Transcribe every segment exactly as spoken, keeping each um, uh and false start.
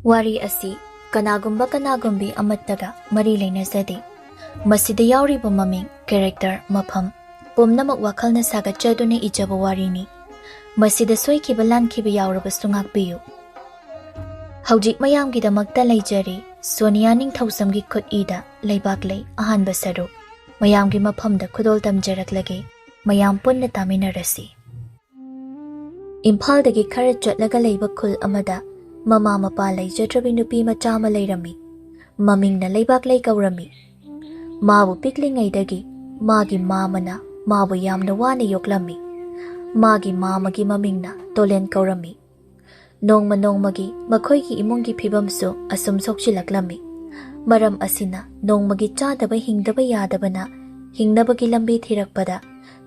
ꯋꯥꯔꯤ ꯑꯁꯤ ꯀꯅꯥꯒꯨꯝꯕ ꯀꯅꯥꯒꯨꯝꯕꯤ ꯑꯃꯠꯇꯒ ꯃꯔꯤ ꯂꯩꯅꯖꯗꯦ꯫ ꯃꯁꯤꯗ ꯌꯥꯎꯔꯤꯕ ꯃꯃꯤꯡ, ꯀꯦꯔꯦꯛꯇꯔ, ꯃꯐꯝ ꯄꯨꯝꯅꯃꯛ ꯋꯥꯈꯜꯅ ꯁꯥꯒꯠꯆꯗꯨꯅ ꯏꯖꯕ ꯋꯥꯔꯤꯅꯤ꯫ ꯃꯁꯤꯗ ꯁꯣꯏꯈꯤꯕ ꯂꯥꯟꯈꯤꯕ ꯌꯥꯎꯔꯕꯁꯨ ꯉꯥꯛꯄꯤꯌꯨ꯫ ꯍꯧꯖꯤꯛ ꯃꯌꯥꯝꯒꯤꯗꯃꯛꯇ ꯂꯩꯖꯔꯤ ꯁꯣꯅꯤꯌꯥ ꯅꯤꯡꯊꯧꯖꯝꯒꯤ ꯈꯨꯠ ꯏꯗ ꯂꯩꯕꯥꯛꯂꯩ ꯑꯍꯥꯟꯕ ꯁꯔꯨꯛ꯫ ꯃꯌꯥꯝꯒꯤ ꯃꯐꯝꯗ ꯈꯨꯗꯣꯜ ꯇꯝꯖꯔꯛꯂꯒꯦ꯫ ꯃꯌꯥꯝ ꯄꯨꯟꯅ ꯇꯥꯃꯤꯟꯅꯔꯁꯤ꯫ ꯏꯝꯐꯥꯜꯗꯒꯤ ꯈꯔ ꯆꯠꯂꯒ ꯂꯩꯕ ꯈꯨꯜ ꯑꯃꯗ ꯃꯃꯥ ꯃꯄꯥ ꯂꯩꯖꯗ꯭ꯔꯕꯤ ꯅꯨꯄꯤ ꯃꯆꯥ ꯑꯃ ꯂꯩꯔꯝꯃꯤ꯫ ꯃꯃꯤꯡꯅ ꯂꯩꯕꯥꯛꯂꯩ ꯀꯧꯔꯝꯃꯤ꯫ ꯃꯥꯕꯨ ꯄꯤꯛꯂꯤꯉꯩꯗꯒꯤ ꯃꯥꯒꯤ ꯃꯥꯃꯅ ꯃꯥꯕꯨ ꯌꯥꯝꯅ ꯋꯥꯅ ꯌꯣꯛꯂꯝꯃꯤ꯫ ꯃꯥꯒꯤ ꯃꯥꯃꯒꯤ ꯃꯃꯤꯡꯅ ꯇꯣꯂꯦꯟ ꯀꯧꯔꯝꯃꯤ꯫ ꯅꯣꯡꯃ ꯅꯣꯡꯃꯒꯤ ꯃꯈꯣꯏꯒꯤ ꯏꯃꯨꯡꯒꯤ ꯐꯤꯕꯝꯁꯨ ꯑꯁꯨꯝ ꯁꯣꯛꯆꯤꯜꯂꯛꯂꯝꯃꯤ꯫ ꯃꯔꯝ ꯑꯁꯤꯅ ꯅꯣꯡꯃꯒꯤ ꯆꯥꯗꯕ ꯍꯤꯡꯗꯕ ꯌꯥꯗꯕꯅ ꯍꯤꯡꯅꯕꯒꯤ ꯂꯝꯕꯤ ꯊꯤꯔꯛꯄꯗ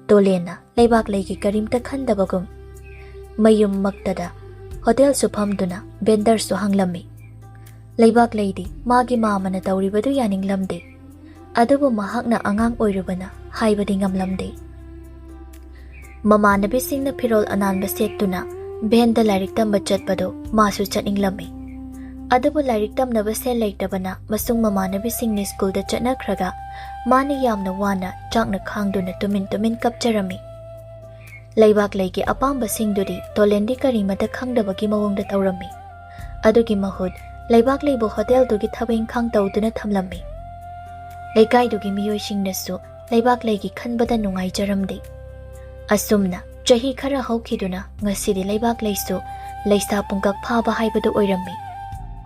ꯇꯣꯂꯦꯟꯅ ꯂꯩꯕꯥꯛꯂꯩꯒꯤ ꯀꯔꯤꯝꯇ ꯈꯟꯗꯕꯒꯨꯝ ꯃꯌꯨꯝꯃꯛꯇꯗ ꯍꯣꯇꯦꯜꯁꯨ ꯐꯝꯗꯨꯅ ꯚꯦꯟꯗꯔꯁꯨ ꯍꯥꯡꯂꯝꯃꯤ꯫ ꯂꯩꯕꯥꯛꯂꯩꯗꯤ ꯃꯥꯒꯤ ꯃꯥꯃꯅ ꯇꯧꯔꯤꯕꯗꯨ ꯌꯥꯅꯤꯡꯂꯝꯗꯦ꯫ ꯑꯗꯨꯕꯨ ꯃꯍꯥꯛꯅ ꯑꯉꯥꯡ ꯑꯣꯏꯔꯨꯕꯅ ꯍꯥꯏꯕꯗꯤ ꯉꯝꯂꯝꯗꯦ꯫ ꯃꯃꯥꯟꯅꯕꯤꯁꯤꯡꯅ ꯐꯤꯔꯣꯜ ꯑꯅꯥꯟꯕ ꯁꯦꯠꯇꯨꯅ ꯚꯦꯟꯗ ꯂꯥꯏꯔꯤꯛ ꯇꯝꯕ ꯆꯠꯄꯗꯨ ꯃꯥꯁꯨ ꯆꯠꯅꯤꯡꯂꯝꯃꯤ꯫ ꯑꯗꯨꯕꯨ ꯂꯥꯏꯔꯤꯛ ꯇꯝꯅꯕ ꯁꯦꯜ ꯂꯩꯇꯕꯅ ꯃꯁꯨꯡ ꯃꯃꯥꯟꯅꯕꯤꯁꯤꯡꯅ ꯁ꯭ꯀꯨꯜꯗ ꯆꯠꯅꯈ꯭ꯔꯒ ꯃꯥꯅ ꯌꯥꯝꯅ ꯋꯥꯅ ꯆꯥꯛꯅ ꯈꯥꯡꯗꯨꯅ ꯇꯨꯃꯤꯟ ꯇꯨꯃꯤꯟ ꯀꯞꯆꯔꯝꯃꯤ꯫ ꯂꯩꯕꯥꯛꯂꯩꯒꯤ ꯑꯄꯥꯝꯕꯁꯤꯡꯗꯨꯗꯤ ꯇꯣꯂꯦꯟꯗꯤ ꯀꯔꯤꯃꯇ ꯈꯪꯗꯕꯒꯤ ꯃꯑꯣꯡꯗ ꯇꯧꯔꯝꯃꯤ꯫ ꯑꯗꯨꯒꯤ ꯃꯍꯨꯠ ꯂꯩꯕꯥꯛꯂꯩꯕꯨ ꯍꯣꯇꯦꯜꯗꯨꯒꯤ ꯊꯕꯛ ꯏꯪꯈꯥꯡ ꯇꯧꯗꯨꯅ ꯊꯝꯂꯝꯃꯤ꯫ ꯂꯩꯀꯥꯏꯗꯨꯒꯤ ꯃꯤꯑꯣꯏꯁꯤꯡꯅꯁꯨ ꯂꯩꯕꯥꯛꯂꯩꯒꯤ ꯈꯟꯕꯗ ꯅꯨꯡꯉꯥꯏꯖꯔꯝꯗꯦ꯫ ꯑꯁꯨꯝꯅ ꯆꯍꯤ ꯈꯔ ꯍꯧꯈꯤꯗꯨꯅ ꯉꯁꯤꯗꯤ ꯂꯩꯕꯥꯛꯂꯩꯁꯨ ꯂꯩꯁꯥ ꯄꯨꯡꯀꯛ ꯐꯥꯕ ꯍꯥꯏꯕꯗꯨ ꯑꯣꯏꯔꯝꯃꯤ꯫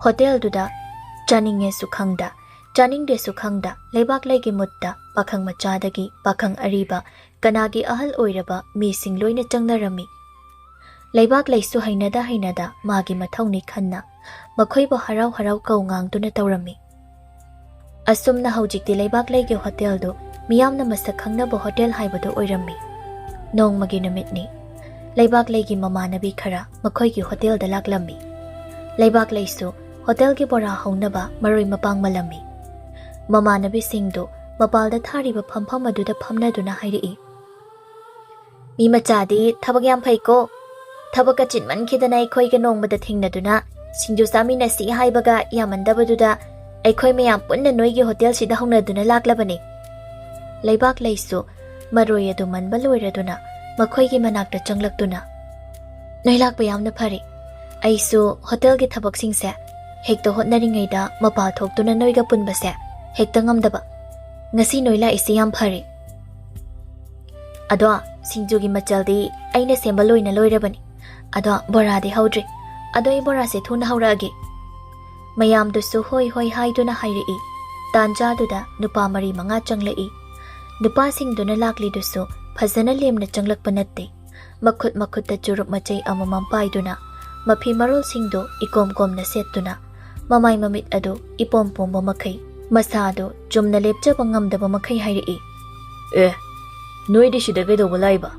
ꯍꯣꯇꯦꯜꯗꯨꯗ ꯆꯥꯅꯤꯡꯉꯦꯁꯨ ꯈꯪꯗ, ꯆꯥꯅꯤꯡꯗꯦꯁꯨ ꯈꯪꯗ ꯂꯩꯕꯥꯛꯂꯩꯒꯤ ꯃꯨꯠꯇ ꯄꯥꯈꯪ ꯃꯆꯥꯗꯒꯤ ꯄꯥꯈꯪ ꯑꯔꯤꯕ, ꯀꯅꯥꯒꯤ ꯑꯍꯜ ꯑꯣꯏꯔꯕ ꯃꯤꯁꯤꯡ ꯂꯣꯏꯅ ꯆꯪꯅꯔꯝꯃꯤ꯫ ꯂꯩꯕꯥꯛꯂꯩꯁꯨ ꯍꯩꯅꯗ ꯍꯩꯅꯗ ꯃꯥꯒꯤ ꯃꯊꯧꯅꯤ ꯈꯟꯅ ꯃꯈꯣꯏꯕꯨ ꯍꯔꯥꯎ ꯍꯔꯥꯎ ꯀꯧ ꯉꯥꯡꯗꯨꯅ ꯇꯧꯔꯝꯃꯤ꯫ ꯑꯁꯨꯝꯅ ꯍꯧꯖꯤꯛꯇꯤ ꯂꯩꯕꯥꯛꯂꯩꯒꯤ ꯍꯣꯇꯦꯜꯗꯨ ꯃꯤꯌꯥꯝꯅ ꯃꯁꯛ ꯈꯪꯅꯕ ꯍꯣꯇꯦꯜ ꯍꯥꯏꯕꯗꯨ ꯑꯣꯏꯔꯝꯃꯤ꯫ ꯅꯣꯡꯃꯒꯤ ꯅꯨꯃꯤꯠꯅꯤ꯫ ꯂꯩꯕꯥꯛꯂꯩꯒꯤ ꯃꯃꯥꯟꯅꯕꯤ ꯈꯔ ꯃꯈꯣꯏꯒꯤ ꯍꯣꯇꯦꯜꯗ ꯂꯥꯛꯂꯝꯃꯤ꯫ ꯂꯩꯕꯥꯛꯂꯩꯁꯨ ꯍꯣꯇꯦꯜꯒꯤ ꯕꯣꯔꯥ ꯍꯧꯅꯕ ꯃꯔꯣꯏ ꯃꯄꯥꯡ ꯃꯜꯂꯝꯃꯤ꯫ ꯃꯃꯥꯟꯅꯕꯤꯁꯤꯡꯗꯨ ꯃꯄꯥꯜꯗ ꯊꯥꯔꯤꯕ ꯐꯝꯐꯝ ꯑꯗꯨꯗ ꯐꯝꯅꯗꯨꯅ ꯍꯥꯏꯔꯛꯏ, "ꯃꯤ ꯃꯆꯥꯗꯤ ꯊꯕꯛ ꯌꯥꯝ ꯐꯩꯀꯣ꯫ ꯊꯕꯛ ꯑꯆꯤꯟꯃꯟꯈꯤꯗꯅ ꯑꯩꯈꯣꯏꯒ ꯅꯣꯡꯃꯗ ꯊꯦꯡꯅꯗꯨꯅ ꯁꯤꯡꯖꯨ ꯆꯥꯃꯤꯟꯅꯁꯤ ꯍꯥꯏꯕꯒ ꯌꯥꯃꯟꯗꯕꯗꯨꯗ ꯑꯩꯈꯣꯏ ꯃꯌꯥꯝ ꯄꯨꯟꯅ ꯅꯣꯏꯒꯤ ꯍꯣꯇꯦꯜꯁꯤꯗ ꯍꯧꯅꯗꯨꯅ ꯂꯥꯛꯂꯕꯅꯤ꯫ ꯂꯩꯕꯥꯛꯂꯩꯁꯨ ꯃꯔꯣꯏ ꯑꯗꯨ ꯃꯟꯕ ꯂꯣꯏꯔꯗꯨꯅ ꯃꯈꯣꯏꯒꯤ ꯃꯅꯥꯛꯇ ꯆꯪꯂꯛꯇꯨꯅ, "ꯅꯣꯏ ꯂꯥꯛꯄ ꯌꯥꯝꯅ ꯐꯔꯦ꯫ ꯑꯩꯁꯨ ꯍꯣꯇꯦꯜꯒꯤ ꯊꯕꯛꯁꯤꯡꯁꯦ ꯍꯦꯛꯇ ꯍꯣꯠꯅꯔꯤꯉꯩꯗ ꯃꯄꯥ ꯊꯣꯛꯇꯨꯅ ꯅꯣꯏꯒ ꯄꯨꯟꯕꯁꯦ ꯍꯦꯛꯇ ꯉꯝꯗꯕ꯫ ꯉꯁꯤ ꯅꯣꯏ ꯂꯥꯛꯏꯁꯤ ꯌꯥꯝ ꯐꯔꯦ꯫ ꯑꯗꯣ ꯁꯤꯡꯖꯨꯒꯤ ꯃꯆꯜꯗꯤ ꯑꯩꯅ ꯁꯦꯝꯕ ꯂꯣꯏꯅ ꯂꯣꯏꯔꯕꯅꯤ꯫ ꯑꯗꯣ ꯕꯣꯔꯥꯗꯤ ꯍꯧꯗ꯭ꯔꯤ꯫ ꯑꯗꯣ ꯑꯩ ꯕꯣꯔꯥꯁꯦ ꯊꯨꯅ ꯍꯧꯔꯛꯑꯒꯦ꯫" ꯃꯌꯥꯝꯗꯨꯁꯨ ꯍꯣꯏ ꯍꯣꯏ ꯍꯥꯏꯗꯨꯅ ꯍꯥꯏꯔꯛꯏ꯫ ꯇꯥꯟꯖꯥꯗꯨꯗ ꯅꯨꯄꯥ ꯃꯔꯤ ꯃꯉꯥ ꯆꯪꯂꯛꯏ꯫ ꯅꯨꯄꯥꯁꯤꯡꯗꯨꯅ ꯂꯥꯛꯂꯤꯗꯨꯁꯨ ꯐꯖꯅ ꯂꯦꯝꯅ ꯆꯪꯂꯛꯄ ꯅꯠꯇꯦ꯫ ꯃꯈꯨꯠ ꯃꯈꯨꯠꯇ ꯆꯨꯔꯨꯞ ꯃꯆꯩ ꯑꯃꯃꯝ ꯄꯥꯏꯗꯨꯅ, ꯃꯐꯤ ꯃꯔꯣꯜꯁꯤꯡꯗꯨ ꯏꯀꯣꯝ ꯀꯣꯝꯅ ꯁꯦꯠꯇꯨꯅ, ꯃꯃꯥꯏ ꯃꯃꯤꯠ ꯑꯗꯨ ꯏꯄꯣꯝ ꯄꯣꯝꯕ ꯃꯈꯩ, ꯃꯁꯥ ꯑꯗꯨ ꯆꯨꯝꯅ ꯂꯦꯞꯆꯕ ꯉꯝꯗꯕ ꯃꯈꯩ ꯍꯥꯏꯔꯛꯏ꯫ "ꯑꯦ, ꯅꯣꯏꯗꯤ ꯁꯤꯗ ꯀꯩꯗꯧꯕ ꯂꯥꯛꯏꯕ?"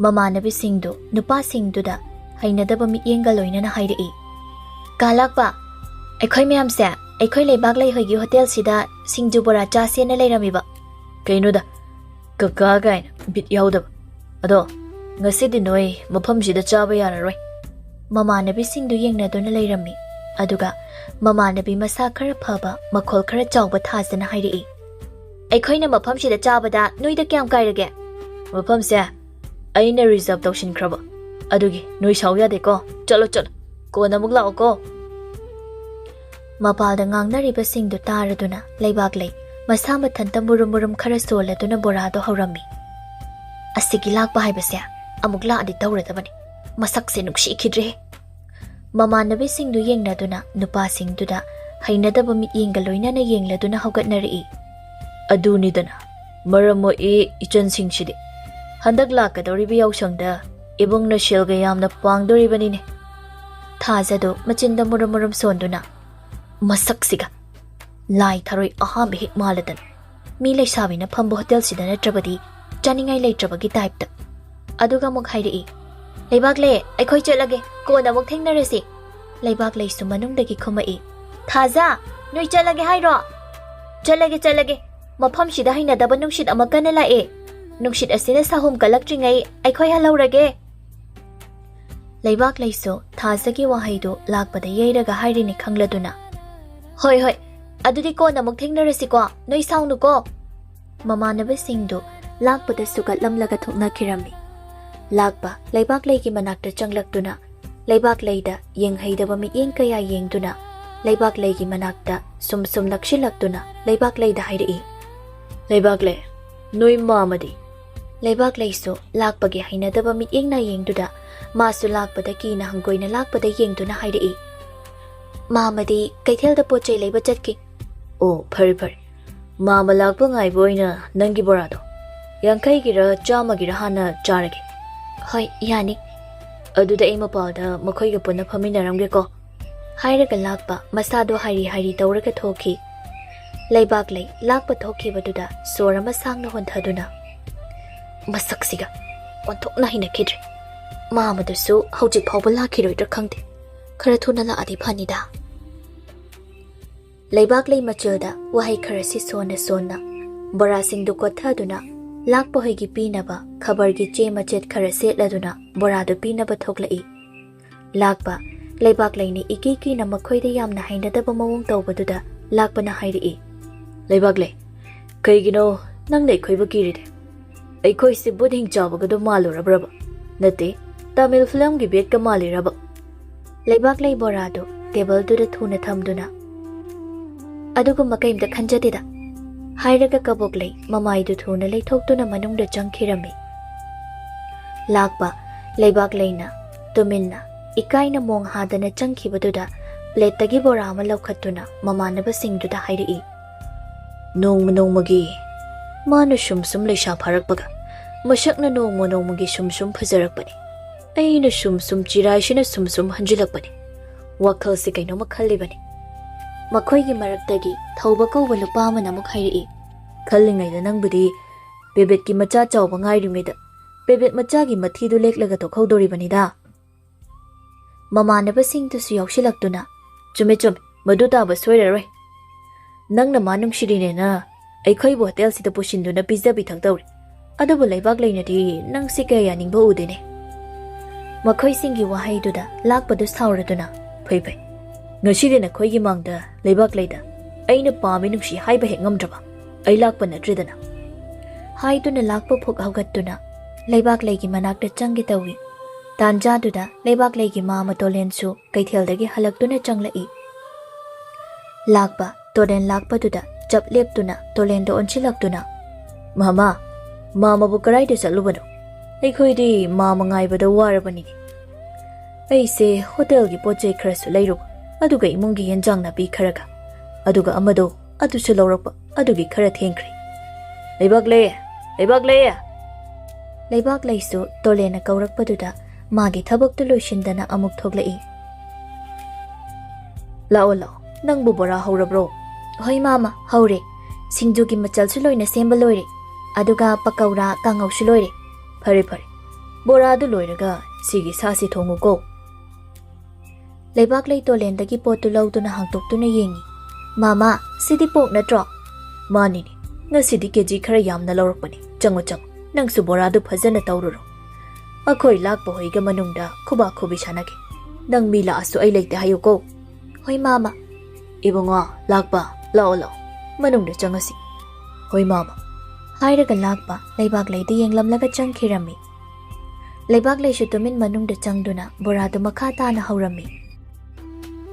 ꯃꯃꯥꯟꯅꯕꯤꯁꯤꯡꯗꯨ ꯅꯨꯄꯥꯁꯤꯡꯗꯨꯗ ꯍꯩꯅꯗꯕ ꯃꯤꯠꯌꯦꯡꯒ ꯂꯣꯏꯅꯅ ꯍꯥꯏꯔꯛꯏ꯫ "ꯀꯥ ꯂꯥꯛꯄ, ꯑꯩꯈꯣꯏ ꯃꯌꯥꯝꯁꯦ ꯑꯩꯈꯣꯏ ꯂꯩꯕꯥꯛ ꯂꯩꯍꯣꯏꯒꯤ ꯍꯣꯇꯦꯜꯁꯤꯗ ꯁꯤꯡꯖꯨ ꯕꯣꯔꯥ ꯆꯥꯁꯦꯅ ꯂꯩꯔꯝꯃꯤꯕ꯫" "ꯀꯩꯅꯣꯗ, ꯀꯀꯥ ꯀꯥꯏꯅ ꯕꯤꯠ ꯌꯥꯎꯗꯕ꯫ ꯑꯗꯣ ꯉꯁꯤꯗꯤ ꯅꯣꯏ ꯃꯐꯝꯁꯤꯗ ꯆꯥꯕ ꯌꯥꯔꯔꯣꯏ꯫" ꯃꯃꯥꯟꯅꯕꯤꯁꯤꯡꯗꯨ ꯌꯦꯡꯅꯗꯨꯅ ꯂꯩꯔꯝꯃꯤ꯫ ꯑꯗꯨꯒ ꯃꯃꯥꯟꯅꯕꯤ ꯃꯁꯥ ꯈꯔ ꯐꯕ, ꯃꯈꯣꯜ ꯈꯔ ꯆꯥꯎꯕ ꯊꯥꯖꯅ ꯍꯥꯏꯔꯛꯏ꯫ "ꯑꯩꯈꯣꯏꯅ ꯃꯐꯝꯁꯤꯗ ꯆꯥꯕꯗ ꯅꯣꯏꯗ ꯀꯌꯥꯝ ꯀꯥꯏꯔꯒꯦ? ꯃꯐꯝꯁꯦ ꯑꯩꯅ ꯔꯤꯖꯥꯔꯚ ꯇꯧꯁꯤꯟꯈ꯭ꯔꯕ, ꯑꯗꯨꯒꯤ ꯅꯣꯏ ꯁꯥꯎ ꯌꯥꯗꯦꯀꯣ꯫ ꯆꯠꯂꯣ, ꯆꯠꯂꯣ, ꯀꯣꯟꯅ ꯑꯃꯨꯛ ꯂꯥꯛꯑꯣꯀꯣ꯫" ꯃꯄꯥꯜꯗ ꯉꯥꯡꯅꯔꯤꯕꯁꯤꯡꯗꯨ ꯇꯥꯔꯗꯨꯅ ꯂꯩꯕꯥꯛꯂꯩ ꯃꯁꯥ ꯃꯊꯟꯇ ꯃꯨꯔꯨꯝ ꯃꯨꯔꯨꯝ ꯈꯔ ꯁꯣꯜꯂꯗꯨꯅ ꯕꯣꯔꯥꯗꯣ ꯍꯧꯔꯝꯃꯤ꯫ "ꯑꯁꯤꯒꯤ ꯂꯥꯛꯄ ꯍꯥꯏꯕꯁꯦ ꯑꯃꯨꯛ ꯂꯥꯛꯑꯗꯤ ꯇꯧꯔꯗꯕꯅꯤ꯫ ꯃꯁꯛꯁꯦ ꯅꯨꯡꯁꯤꯈꯤꯗ꯭ꯔꯦꯍꯦ꯫" ꯃꯃꯥꯟꯅꯕꯤꯁꯤꯡꯗꯨ ꯌꯦꯡꯅꯗꯨꯅ ꯅꯨꯄꯥꯁꯤꯡꯗꯨꯗ ꯍꯩꯅꯗꯕ ꯃꯤꯠꯌꯦꯡꯒ ꯂꯣꯏꯅꯅ ꯌꯦꯡꯂꯗꯨꯅ ꯍꯧꯒꯠꯅꯔꯛꯏ꯫ "ꯑꯗꯨꯅꯤꯗꯅ ꯃꯔꯝ ꯃꯣꯛꯏ ꯏꯆꯟꯁꯤꯡꯁꯤꯗꯤ꯫ ꯍꯟꯗꯛ ꯂꯥꯛꯀꯗꯧꯔꯤꯕ ꯌꯥꯎꯁꯪꯗ ꯏꯕꯨꯡꯅ ꯁꯦꯜꯒ ꯌꯥꯝꯅ ꯄꯥꯡꯗꯣꯔꯤꯕꯅꯤꯅꯦ꯫ ꯊꯥꯖꯗꯨ ꯃꯆꯤꯟꯗ ꯃꯨꯔꯨꯝ ꯃꯨꯔꯨꯝ ꯁꯣꯟꯗꯨꯅ, "ꯃꯁꯛꯁꯤꯒ ꯂꯥꯏ ꯊꯔꯣꯏ ꯑꯍꯥꯟꯕ ꯍꯦꯛ ꯃꯥꯜꯂꯗꯅ꯫ ꯃꯤ ꯂꯩꯁꯥꯕꯤꯅ ꯐꯝꯕ ꯍꯣꯇꯦꯜꯁꯤꯗ ꯅꯠꯇ꯭ꯔꯕꯗꯤ ꯆꯥꯅꯤꯡꯉꯥꯏ ꯂꯩꯇ꯭ꯔꯕꯒꯤ ꯇꯥꯏꯞꯇ꯫" ꯑꯗꯨꯒ ꯑꯃꯨꯛ ꯍꯥꯏꯔꯛꯏ, "ꯂꯩꯕꯥꯛꯂꯦ, ꯑꯩꯈꯣꯏ ꯆꯠꯂꯒꯦ, ꯀꯣꯟꯅ ꯑꯃꯨꯛ ꯊꯦꯡꯅꯔꯁꯤ꯫" ꯂꯩꯕꯥꯛꯂꯩꯁꯨ ꯃꯅꯨꯡꯗꯒꯤ ꯈꯨꯝꯃꯛꯏ, "ꯊꯥꯖ, ꯅꯣꯏ ꯆꯠꯂꯒꯦ ꯍꯥꯏꯔꯣ? ꯆꯠꯂꯒꯦ, ꯆꯠꯂꯒꯦ꯫ ꯃꯐꯝꯁꯤꯗ ꯍꯩꯅꯗꯕ ꯅꯨꯡꯁꯤꯠ ꯑꯃ ꯀꯟꯅ ꯂꯥꯛꯑꯦ꯫ ꯅꯨꯡꯁꯤꯠ ꯑꯁꯤꯅ ꯁꯥꯍꯨꯝ ꯀꯜꯂꯛꯇ꯭ꯔꯤꯉꯩ ꯑꯩꯈꯣꯏ ꯍꯜꯍꯧꯔꯒꯦ꯫" ꯂꯩꯕꯥꯛꯂꯩꯁꯨ ꯊꯥꯖꯒꯤ ꯋꯥꯍꯩꯗꯨ ꯂꯥꯛꯄꯗ ꯌꯩꯔꯒ ꯍꯥꯏꯔꯤꯅꯤ ꯈꯪꯂꯗꯨꯅ, "ꯍꯣꯏ, ꯍꯣꯏ, ꯑꯗꯨꯗꯤ ꯀꯣꯟꯅ ꯑꯃꯨꯛ ꯊꯦꯡꯅꯔꯁꯤꯀꯣ, ꯅꯣꯏ ꯁꯥꯎꯅꯨꯀꯣ"꯫ ꯃꯃꯥꯟꯅꯕꯁꯤꯡꯗꯨ ꯂꯥꯛꯄꯗ ꯁꯨꯒꯠꯂꯝꯂꯒ ꯊꯣꯛꯅꯈꯤꯔꯝꯃꯤ꯫ ꯂꯥꯛꯄ ꯂꯩꯕꯥꯛꯂꯩꯒꯤ ꯃꯅꯥꯛꯇ ꯆꯪꯂꯛꯇꯨꯅ, ꯂꯩꯕꯥꯛꯂꯩꯗ ꯌꯦꯡꯍꯩꯗꯕ ꯃꯤꯠꯌꯦꯡ ꯀꯌꯥ ꯌꯦꯡꯗꯨꯅ, ꯂꯩꯕꯥꯛꯂꯩꯒꯤ ꯃꯅꯥꯛꯇ ꯁꯨꯝ ꯁꯨꯝ ꯅꯛꯁꯤꯜꯂꯛꯇꯨꯅ ꯂꯩꯕꯥꯛꯂꯩꯗ ꯍꯥꯏꯔꯛꯏ, "ꯂꯩꯕꯥꯛꯂꯩ, ꯅꯣꯏ ꯃꯥꯃꯗꯤ?" ꯂꯩꯕꯥꯛꯂꯩꯁꯨ ꯂꯥꯛꯄꯒꯤ ꯍꯩꯅꯗꯕ ꯃꯤꯠꯌꯦꯡꯅ ꯌꯦꯡꯗꯨꯗ, ꯃꯥꯁꯨ ꯂꯥꯛꯄꯗ ꯀꯤꯅ ꯍꯪꯒꯣꯏꯅ ꯂꯥꯛꯄꯗ ꯌꯦꯡꯗꯨꯅ ꯍꯥꯏꯔꯛꯏ, "ꯃꯥꯃꯗꯤ ꯀꯩꯊꯦꯜꯗ ꯄꯣꯠ ꯆꯩ ꯂꯩꯕ ꯆꯠꯈꯤ"꯫ "ꯑꯣ, ꯐꯔꯦ, ꯐꯔꯦ꯫ ꯃꯥꯃ ꯂꯥꯛꯄ ꯉꯥꯏꯕ ꯑꯣꯏꯅ ꯅꯪꯒꯤ ꯕꯣꯔꯥꯗꯣ ꯌꯥꯡꯈꯩꯒꯤꯔ ꯆꯥꯝꯃꯒꯤꯔ ꯍꯥꯟꯅ ꯆꯥꯔꯒꯦ"꯫ "ꯍꯣꯏ, ꯌꯥꯅꯤ"꯫ "ꯑꯗꯨꯗ ꯑꯩ ꯃꯄꯥꯜꯗ ꯃꯈꯣꯏꯒ ꯄꯨꯟꯅ ꯐꯝꯃꯤꯟꯅꯔꯝꯒꯦꯀꯣ"꯫ ꯍꯥꯏꯔꯒ ꯂꯥꯛꯄ ꯃꯁꯥꯗꯣ ꯍꯥꯏꯔꯤ ꯍꯥꯏꯔꯤ ꯇꯧꯔꯒ ꯊꯣꯛꯈꯤ꯫ ꯂꯩꯕꯥꯛꯂꯩ ꯂꯥꯛꯄ ꯊꯣꯛꯈꯤꯕꯗꯨꯗ ꯁꯣꯔ ꯑꯃ ꯁꯥꯡꯅ ꯍꯣꯟꯊꯗꯨꯅ, "ꯃꯁꯛꯁꯤꯒ ꯑꯣꯟꯊꯣꯛꯅ ꯍꯩꯅꯈꯤꯗ꯭ꯔꯦ꯫ ꯃꯥꯃꯗꯨꯁꯨ ꯍꯧꯖꯤꯛ ꯐꯥꯎꯕ ꯂꯥꯛꯈꯤꯔꯣꯏꯗ꯭ꯔꯥ ꯈꯪꯗꯦ꯫ ꯈꯔ ꯊꯨꯅ ꯂꯥꯛꯑꯗꯤ ꯐꯅꯤꯗ"꯫ ꯂꯩꯕꯥꯛꯂꯩ ꯃꯆꯤꯜꯗ ꯋꯥꯍꯩ ꯈꯔꯁꯤ ꯁꯣꯟꯅ ꯁꯣꯟꯅ ꯕꯣꯔꯥꯁꯤꯡꯗꯨ ꯀꯣꯠꯊꯗꯨꯅ ꯂꯥꯛꯄ ꯍꯣꯏꯒꯤ ꯄꯤꯅꯕ ꯈꯕꯔꯒꯤ ꯆꯦ ꯃꯆꯦꯠ ꯈꯔ ꯁꯦꯠꯂꯗꯨꯅ ꯕꯣꯔꯥꯗꯨ ꯄꯤꯅꯕ ꯊꯣꯛꯂꯛꯏ꯫ ꯂꯥꯛꯄ ꯂꯩꯕꯥꯛꯂꯩꯅ ꯏꯀꯤ ꯀꯤꯅ ꯃꯈꯣꯏꯗ ꯌꯥꯝꯅ ꯍꯩꯅꯗꯕ ꯃꯑꯣꯡ ꯇꯧꯕꯗꯨꯗ ꯂꯥꯛꯄꯅ ꯍꯥꯏꯔꯛꯏ, "ꯂꯩꯕꯥꯛꯂꯩ, ꯀꯩꯒꯤꯅꯣ ꯅꯪꯅ ꯑꯩꯈꯣꯏꯕꯨ ꯀꯤꯔꯤꯗꯤ? ꯑꯩꯈꯣꯏꯁꯦ ꯕꯨꯠ ꯍꯤꯡꯆꯥꯕꯒꯗꯣ ꯃꯥꯜꯂꯨꯔꯕ꯭ꯔꯕ? ꯅꯠꯇꯦ, ꯇꯥꯃꯤꯜ ꯐꯤꯂꯝꯒꯤ ꯕꯦꯠꯀ ꯃꯥꯜꯂꯤꯔꯕ?" ꯂꯩꯕꯥꯛꯂꯩ ꯕꯣꯔꯥꯗꯨ ꯇꯦꯕꯜꯗꯨꯗ ꯊꯨꯅ ꯊꯝꯗꯨꯅ, "ꯑꯗꯨꯒꯨꯝꯕ ꯀꯩꯝꯇ ꯈꯟꯖꯗꯦꯗ" ꯍꯥꯏꯔꯒ ꯀꯕꯣꯛꯂꯩ ꯃꯃꯥꯏꯗꯨ ꯊꯨꯅ ꯂꯩꯊꯣꯛꯇꯨꯅ ꯃꯅꯨꯡꯗ ꯆꯪꯈꯤꯔꯝꯃꯤ꯫ ꯂꯥꯛꯄ ꯂꯩꯕꯥꯛꯂꯩꯅ ꯇꯨꯃꯤꯟꯅ ꯏꯀꯥꯏꯅ ꯃꯣꯡ ꯍꯥꯗꯅ ꯆꯪꯈꯤꯕꯗꯨꯗ ꯄ꯭ꯂꯦꯠꯇꯒꯤ ꯕꯣꯔꯥ ꯑꯃ ꯂꯧꯈꯠꯇꯨꯅ ꯃꯃꯥꯟꯅꯕꯁꯤꯡꯗꯨꯗ ꯍꯥꯏꯔꯛꯏ, "ꯅꯣꯡꯃ ꯅꯣꯡꯃꯒꯤ ꯃꯥꯅ ꯁꯨꯝ ꯁꯨꯝ ꯂꯩꯁꯥ ꯐꯥꯔꯛꯄꯒ ꯃꯁꯛꯅ ꯅꯣꯡꯃ ꯅꯣꯡꯃꯒꯤ ꯁꯨꯝ ꯁꯨꯝ ꯐꯖꯔꯛꯄꯅꯤ꯫ ꯑꯩꯅ ꯁꯨꯝ ꯁꯨꯝ ꯆꯤꯔꯥꯏꯁꯤꯅ ꯁꯨꯝ ꯁꯨꯝ ꯍꯟꯖꯤꯜꯂꯛꯄꯅꯤ꯫ ꯋꯥꯈꯜꯁꯦ ꯀꯩꯅꯣꯝꯃ ꯈꯜꯂꯤꯕꯅꯤ"꯫ ꯃꯈꯣꯏꯒꯤ ꯃꯔꯛꯇꯒꯤ ꯊꯧꯕ ꯀꯧꯕ ꯅꯨꯄꯥ ꯑꯃꯅ ꯑꯃꯨꯛ ꯍꯥꯏꯔꯛꯏ, "ꯈꯜꯂꯤꯉꯩꯗ ꯅꯪꯕꯨꯗꯤ ꯄꯦꯕꯦꯠꯀꯤ ꯃꯆꯥ ꯆꯥꯎꯕ ꯉꯥꯏꯔꯤꯉꯩꯗ ꯄꯦꯕꯦꯠ ꯃꯆꯥꯒꯤ ꯃꯊꯤꯗꯨ ꯂꯦꯛꯂꯒ ꯇꯣꯛꯍꯧꯗꯣꯔꯤꯕꯅꯤꯗ"꯫ ꯃꯃꯥꯟꯅꯕꯁꯤꯡꯗꯨꯁꯨ ꯌꯥꯎꯁꯤꯜꯂꯛꯇꯨꯅ, "ꯆꯨꯝꯃꯦ, ꯆꯨꯝꯃꯦ, ꯃꯗꯨ ꯇꯥꯕ ꯁꯣꯏꯔꯔꯣꯏ꯫ ꯅꯪꯅ ꯃꯥ ꯅꯨꯡꯁꯤꯔꯤꯅꯦꯅ ꯑꯩꯈꯣꯏꯕꯨ ꯍꯣꯇꯦꯜꯁꯤꯗ ꯄꯨꯁꯤꯟꯗꯨꯅ ꯄꯤꯖ ꯄꯤꯊꯛ ꯇꯧꯔꯤ꯫ ꯑꯗꯨꯕꯨ ꯂꯩꯕꯥꯛꯂꯩꯅꯗꯤ ꯅꯪꯁꯤ ꯀꯌꯥ ꯌꯥꯅꯤꯡꯕ ꯎꯗꯦꯅꯦ"꯫ ꯃꯈꯣꯏꯁꯤꯡꯒꯤ ꯋꯥꯍꯩꯗꯨꯗ ꯂꯥꯛꯄꯗꯨ ꯁꯥꯎꯔꯗꯨꯅ, "ꯐꯩ ꯐꯩ, ꯉꯁꯤꯗꯤ ꯅꯈꯣꯏꯒꯤ ꯃꯥꯡꯗ ꯂꯩꯕꯥꯛꯂꯩꯗ ꯑꯩꯅ ꯄꯥꯝꯃꯤ ꯅꯨꯡꯁꯤ ꯍꯥꯏꯕ ꯍꯦꯛ ꯉꯝꯗ꯭ꯔꯕ? ꯑꯩ ꯂꯥꯛꯄ ꯅꯠꯇ꯭ꯔꯦꯗꯅ?" ꯍꯥꯏꯗꯨꯅ ꯂꯥꯛꯄ ꯐꯨꯛ ꯍꯧꯒꯠꯇꯨꯅ ꯂꯩꯕꯥꯛꯂꯩꯒꯤ ꯃꯅꯥꯛꯇ ꯆꯪꯒꯦ ꯇꯧꯏ꯫ ꯇꯥꯟꯖꯥꯗꯨꯗ ꯂꯩꯕꯥꯛꯂꯩꯒꯤ ꯃꯥꯃ ꯇꯣꯂꯦꯟꯁꯨ ꯀꯩꯊꯦꯜꯗꯒꯤ ꯍꯜꯂꯛꯇꯨꯅ ꯆꯪꯂꯛꯏ꯫ ꯂꯥꯛꯄ, ꯇꯣꯂꯦꯟ ꯂꯥꯛꯄꯗꯨꯗ ꯆꯞ ꯂꯦꯞꯇꯨꯅ ꯇꯣꯂꯦꯟꯗ ꯑꯣꯟꯁꯤꯜꯂꯛꯇꯨꯅ, "ꯃꯥꯃ, ꯃꯥꯃꯕꯨ ꯀꯗꯥꯏꯗ ꯆꯠꯂꯨꯕꯅꯣ? ꯑꯩꯈꯣꯏꯗꯤ ꯃꯥꯃ ꯉꯥꯏꯕꯗ ꯋꯥꯔꯕꯅꯤꯅꯦ꯫ ꯑꯩꯁꯦ ꯍꯣꯇꯦꯜꯒꯤ ꯄꯣꯠ ꯆꯩ ꯈꯔꯁꯨ ꯂꯩꯔꯨꯕ, ꯑꯗꯨꯒ ꯏꯃꯨꯡꯒꯤ ꯌꯦꯟꯖꯥꯡ ꯅꯥꯄꯤ ꯈꯔꯒ, ꯑꯗꯨꯒ ꯑꯃꯗꯣ ꯑꯗꯨꯁꯨ ꯂꯧꯔꯛꯄ, ꯑꯗꯨꯒꯤ ꯈꯔ ꯊꯦꯡꯈ꯭ꯔꯦ꯫ ꯂꯩꯕꯥꯛꯂꯩ, ꯂꯩꯕꯥꯛꯂꯩ!" ꯂꯩꯕꯥꯛꯂꯩꯁꯨ ꯇꯣꯂꯦꯟꯅ ꯀꯧꯔꯛꯄꯗꯨꯗ ꯃꯥꯒꯤ ꯊꯕꯛꯇꯨ ꯂꯣꯏꯁꯤꯟꯗꯅ ꯑꯃꯨꯛ ꯊꯣꯛꯂꯛꯏ꯫ "ꯂꯥꯛꯑꯣ, ꯂꯥꯛꯑꯣ, ꯅꯪꯕꯨ ꯕꯣꯔꯥ ꯍꯧꯔꯕ꯭ꯔꯣ?" "ꯍꯣꯏ ꯃꯥꯃ, ꯍꯧꯔꯦ꯫ ꯁꯤꯡꯖꯨꯒꯤ ꯃꯆꯜꯁꯨ ꯂꯣꯏꯅ ꯁꯦꯝꯕ ꯂꯣꯏꯔꯦ꯫ ꯑꯗꯨꯒ ꯄꯀꯧꯔꯥ, ꯀꯥꯡꯉꯧꯁꯨ ꯂꯣꯏꯔꯦ꯫" "ꯐꯔꯦ, ꯐꯔꯦ꯫ ꯕꯣꯔꯥꯗꯨ ꯂꯣꯏꯔꯒ ꯁꯤꯒꯤ ꯁꯥꯁꯤ ꯊꯣꯡꯉꯨꯀꯣ꯫" ꯂꯩꯕꯥꯛꯂꯩ ꯇꯣꯂꯦꯟꯗꯒꯤ ꯄꯣꯠꯇꯨ ꯂꯧꯗꯨꯅ ꯍꯥꯡꯇꯣꯛꯇꯨꯅ ꯌꯦꯡꯉꯤ꯫ "ꯃꯥꯃ, ꯁꯤꯗꯤ ꯄꯣꯛ ꯅꯠꯇ꯭ꯔꯣ?" "ꯃꯥꯅꯤꯅꯦ꯫ ꯉꯁꯤꯗꯤ ꯀꯦꯖꯤ ꯈꯔ ꯌꯥꯝꯅ ꯂꯧꯔꯛꯄꯅꯤ꯫ ꯆꯪꯉꯣ, ꯆꯪꯉꯣ꯫ ꯅꯪꯁꯨ ꯕꯣꯔꯥꯗꯨ ꯐꯖꯅ ꯇꯧꯔꯨꯔꯣ꯫ ꯑꯩꯈꯣꯏ ꯂꯥꯛꯄ ꯍꯣꯏꯒ ꯃꯅꯨꯡꯗ ꯈꯨꯕꯥꯛ ꯈꯨꯕꯤ ꯁꯥꯟꯅꯒꯦ꯫ ꯅꯪ ꯃꯤ ꯂꯥꯛꯑꯁꯨ ꯑꯩ ꯂꯩꯇꯦ ꯍꯥꯏꯌꯨꯀꯣ꯫" "ꯍꯣꯏ ꯃꯥꯃ꯫" "ꯏꯕꯨꯡꯉꯣ, ꯂꯥꯛꯄ, ꯂꯥꯛꯑꯣ, ꯂꯥꯛꯑꯣ꯫ ꯃꯅꯨꯡꯗ ꯆꯪꯉꯁꯤ꯫" "ꯍꯣꯏ ꯃꯥꯃ꯫" ꯍꯥꯏꯔꯒ ꯂꯥꯛꯄ ꯂꯩꯕꯥꯛꯂꯩꯗ ꯌꯦꯡꯂꯝꯂꯒ ꯆꯪꯈꯤꯔꯝꯃꯤ꯫ ꯂꯩꯕꯥꯛꯂꯩꯁꯨ ꯇꯨꯃꯤꯟ ꯃꯅꯨꯡꯗ ꯆꯪꯗꯨꯅ ꯕꯣꯔꯥꯗꯨ ꯃꯈꯥ ꯇꯥꯅ ꯍꯧꯔꯝꯃꯤ꯫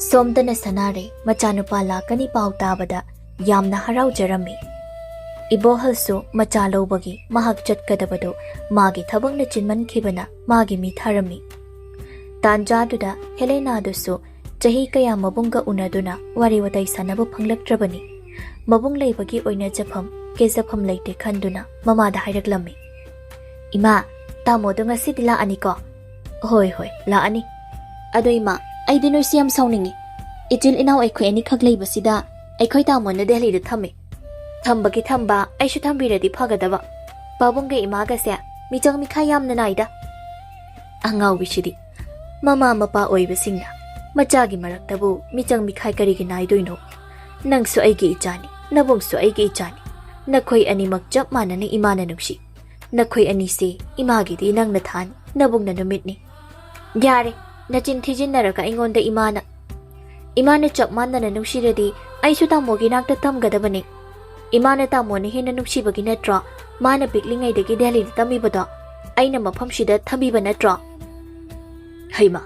ꯁꯣꯝꯗꯅ ꯁꯅꯥꯔꯩ ꯃꯆꯥꯅꯨꯄꯥ ꯂꯥꯛꯀꯅꯤ ꯄꯥꯎ ꯇꯥꯕꯗ ꯌꯥꯝꯅ ꯍꯔꯥꯎꯖꯔꯝꯃꯤ꯫ ꯏꯕꯣꯍꯜꯁꯨ ꯃꯆꯥ ꯂꯧꯕꯒꯤ ꯃꯍꯥꯛ ꯆꯠꯀꯗꯕꯗꯨ ꯃꯥꯒꯤ ꯊꯕꯛꯅ ꯆꯤꯟꯃꯟꯈꯤꯕꯅ ꯃꯥꯒꯤ ꯃꯤ ꯊꯥꯔꯝꯃꯤ꯫ ꯇꯥꯟꯖꯥꯗꯨꯗ ꯍꯦꯂꯦꯅꯥꯗꯨꯁꯨ ꯆꯍꯤ ꯀꯌꯥ ꯃꯕꯨꯡꯒ ꯎꯅꯗꯨꯅ ꯋꯥꯔꯤ ꯋꯥꯇꯥꯏ ꯁꯥꯟꯅꯕ ꯐꯪꯂꯛꯇ꯭ꯔꯕꯅꯤ꯫ ꯃꯕꯨꯡ ꯂꯩꯕꯒꯤ ꯑꯣꯏꯅꯖꯐꯝ, ꯀꯦꯖꯐꯝ ꯂꯩꯇꯦ ꯈꯟꯗꯨꯅ ꯃꯃꯥꯗ ꯍꯥꯏꯔꯛꯂꯝꯃꯤ꯫ "ꯏꯃꯥ, ꯇꯥꯃꯣꯗꯣ ꯉꯁꯤꯗꯤ ꯂꯥꯛꯑꯅꯤꯀꯣ?" "ꯍꯣꯏ, ꯍꯣꯏ, ꯂꯥꯛꯑꯅꯤ꯫" "ꯑꯗꯣ ꯏꯃꯥ, ꯑꯩꯗꯤ ꯅꯣꯏꯁꯦ ꯌꯥꯝ ꯁꯥꯎꯅꯤꯡꯉꯤ꯫ ꯏꯆꯤꯜ ꯏꯅꯥꯎ ꯑꯩꯈꯣꯏ ꯑꯅꯤꯈꯛ ꯂꯩꯕꯁꯤꯗ ꯑꯩꯈꯣꯏ ꯇꯥꯃꯣꯅ ꯗꯦꯜꯂꯤꯗ ꯊꯝꯃꯦ꯫ ꯊꯝꯕꯒꯤ ꯊꯝꯕ, ꯑꯩꯁꯨ ꯊꯝꯕꯤꯔꯗꯤ ꯐꯒꯗꯕ꯫ ꯄꯥꯕꯨꯡꯒ ꯏꯃꯥꯒꯁꯦ ꯃꯤꯆꯪ ꯃꯤꯈꯥꯏ ꯌꯥꯝꯅ ꯅꯥꯏꯗ꯫" ꯑꯉꯥꯎꯕꯤꯁꯤꯗꯤ꯫ ꯃꯃꯥ ꯃꯄꯥ ꯑꯣꯏꯕꯁꯤꯡꯅ ꯃꯆꯥꯒꯤ ꯃꯔꯛꯇꯕꯨ ꯃꯤꯆꯪ ꯃꯤꯈꯥꯏ ꯀꯔꯤꯒꯤ ꯅꯥꯏꯗꯣꯏꯅꯣ? ꯅꯪꯁꯨ ꯑꯩꯒꯤ ꯏꯆꯥꯅꯤ, ꯅꯕꯨꯡꯁꯨ ꯑꯩꯒꯤ ꯏꯆꯥꯅꯤ꯫ ꯅꯈꯣꯏ ꯑꯅꯤꯃꯛ ꯆꯞ ꯃꯥꯟꯅꯅ ꯏꯃꯥꯅ ꯅꯨꯡꯁꯤ꯫ ꯅꯈꯣꯏ ꯑꯅꯤꯁꯤ ꯏꯃꯥꯒꯤꯗꯤ ꯅꯪꯅ ꯊꯥꯅꯤ, ꯅꯕꯨꯡꯅ ꯅꯨꯃꯤꯠꯅꯤ꯫ "ꯌꯥꯔꯦ, ꯅꯆꯤꯟ ꯊꯤꯖꯤꯟꯅꯔꯒ ꯑꯩꯉꯣꯟꯗ ꯏꯃꯥꯅ꯫ ꯏꯃꯥꯅ ꯆꯞ ꯃꯥꯟꯅꯅ ꯅꯨꯡꯁꯤꯔꯗꯤ ꯑꯩꯁꯨ ꯇꯥꯃꯣꯒꯤ ꯅꯥꯛꯇ ꯊꯝꯒꯗꯕꯅꯤ꯫ ꯏꯃꯥꯅ ꯇꯥꯃꯣꯅ ꯍꯦꯟꯅ ꯅꯨꯡꯁꯤꯕꯒꯤ ꯅꯠꯇ꯭ꯔꯣ ꯃꯥꯅ ꯄꯤꯛꯂꯤꯉꯩꯗꯒꯤ ꯗꯦꯜꯂꯤꯗ ꯇꯝꯃꯤꯕꯗꯣ? ꯑꯩꯅ ꯃꯐꯝꯁꯤꯗ ꯊꯝꯕꯤꯕ ꯅꯠꯇ꯭ꯔꯣ?" ꯍꯩꯃꯥ,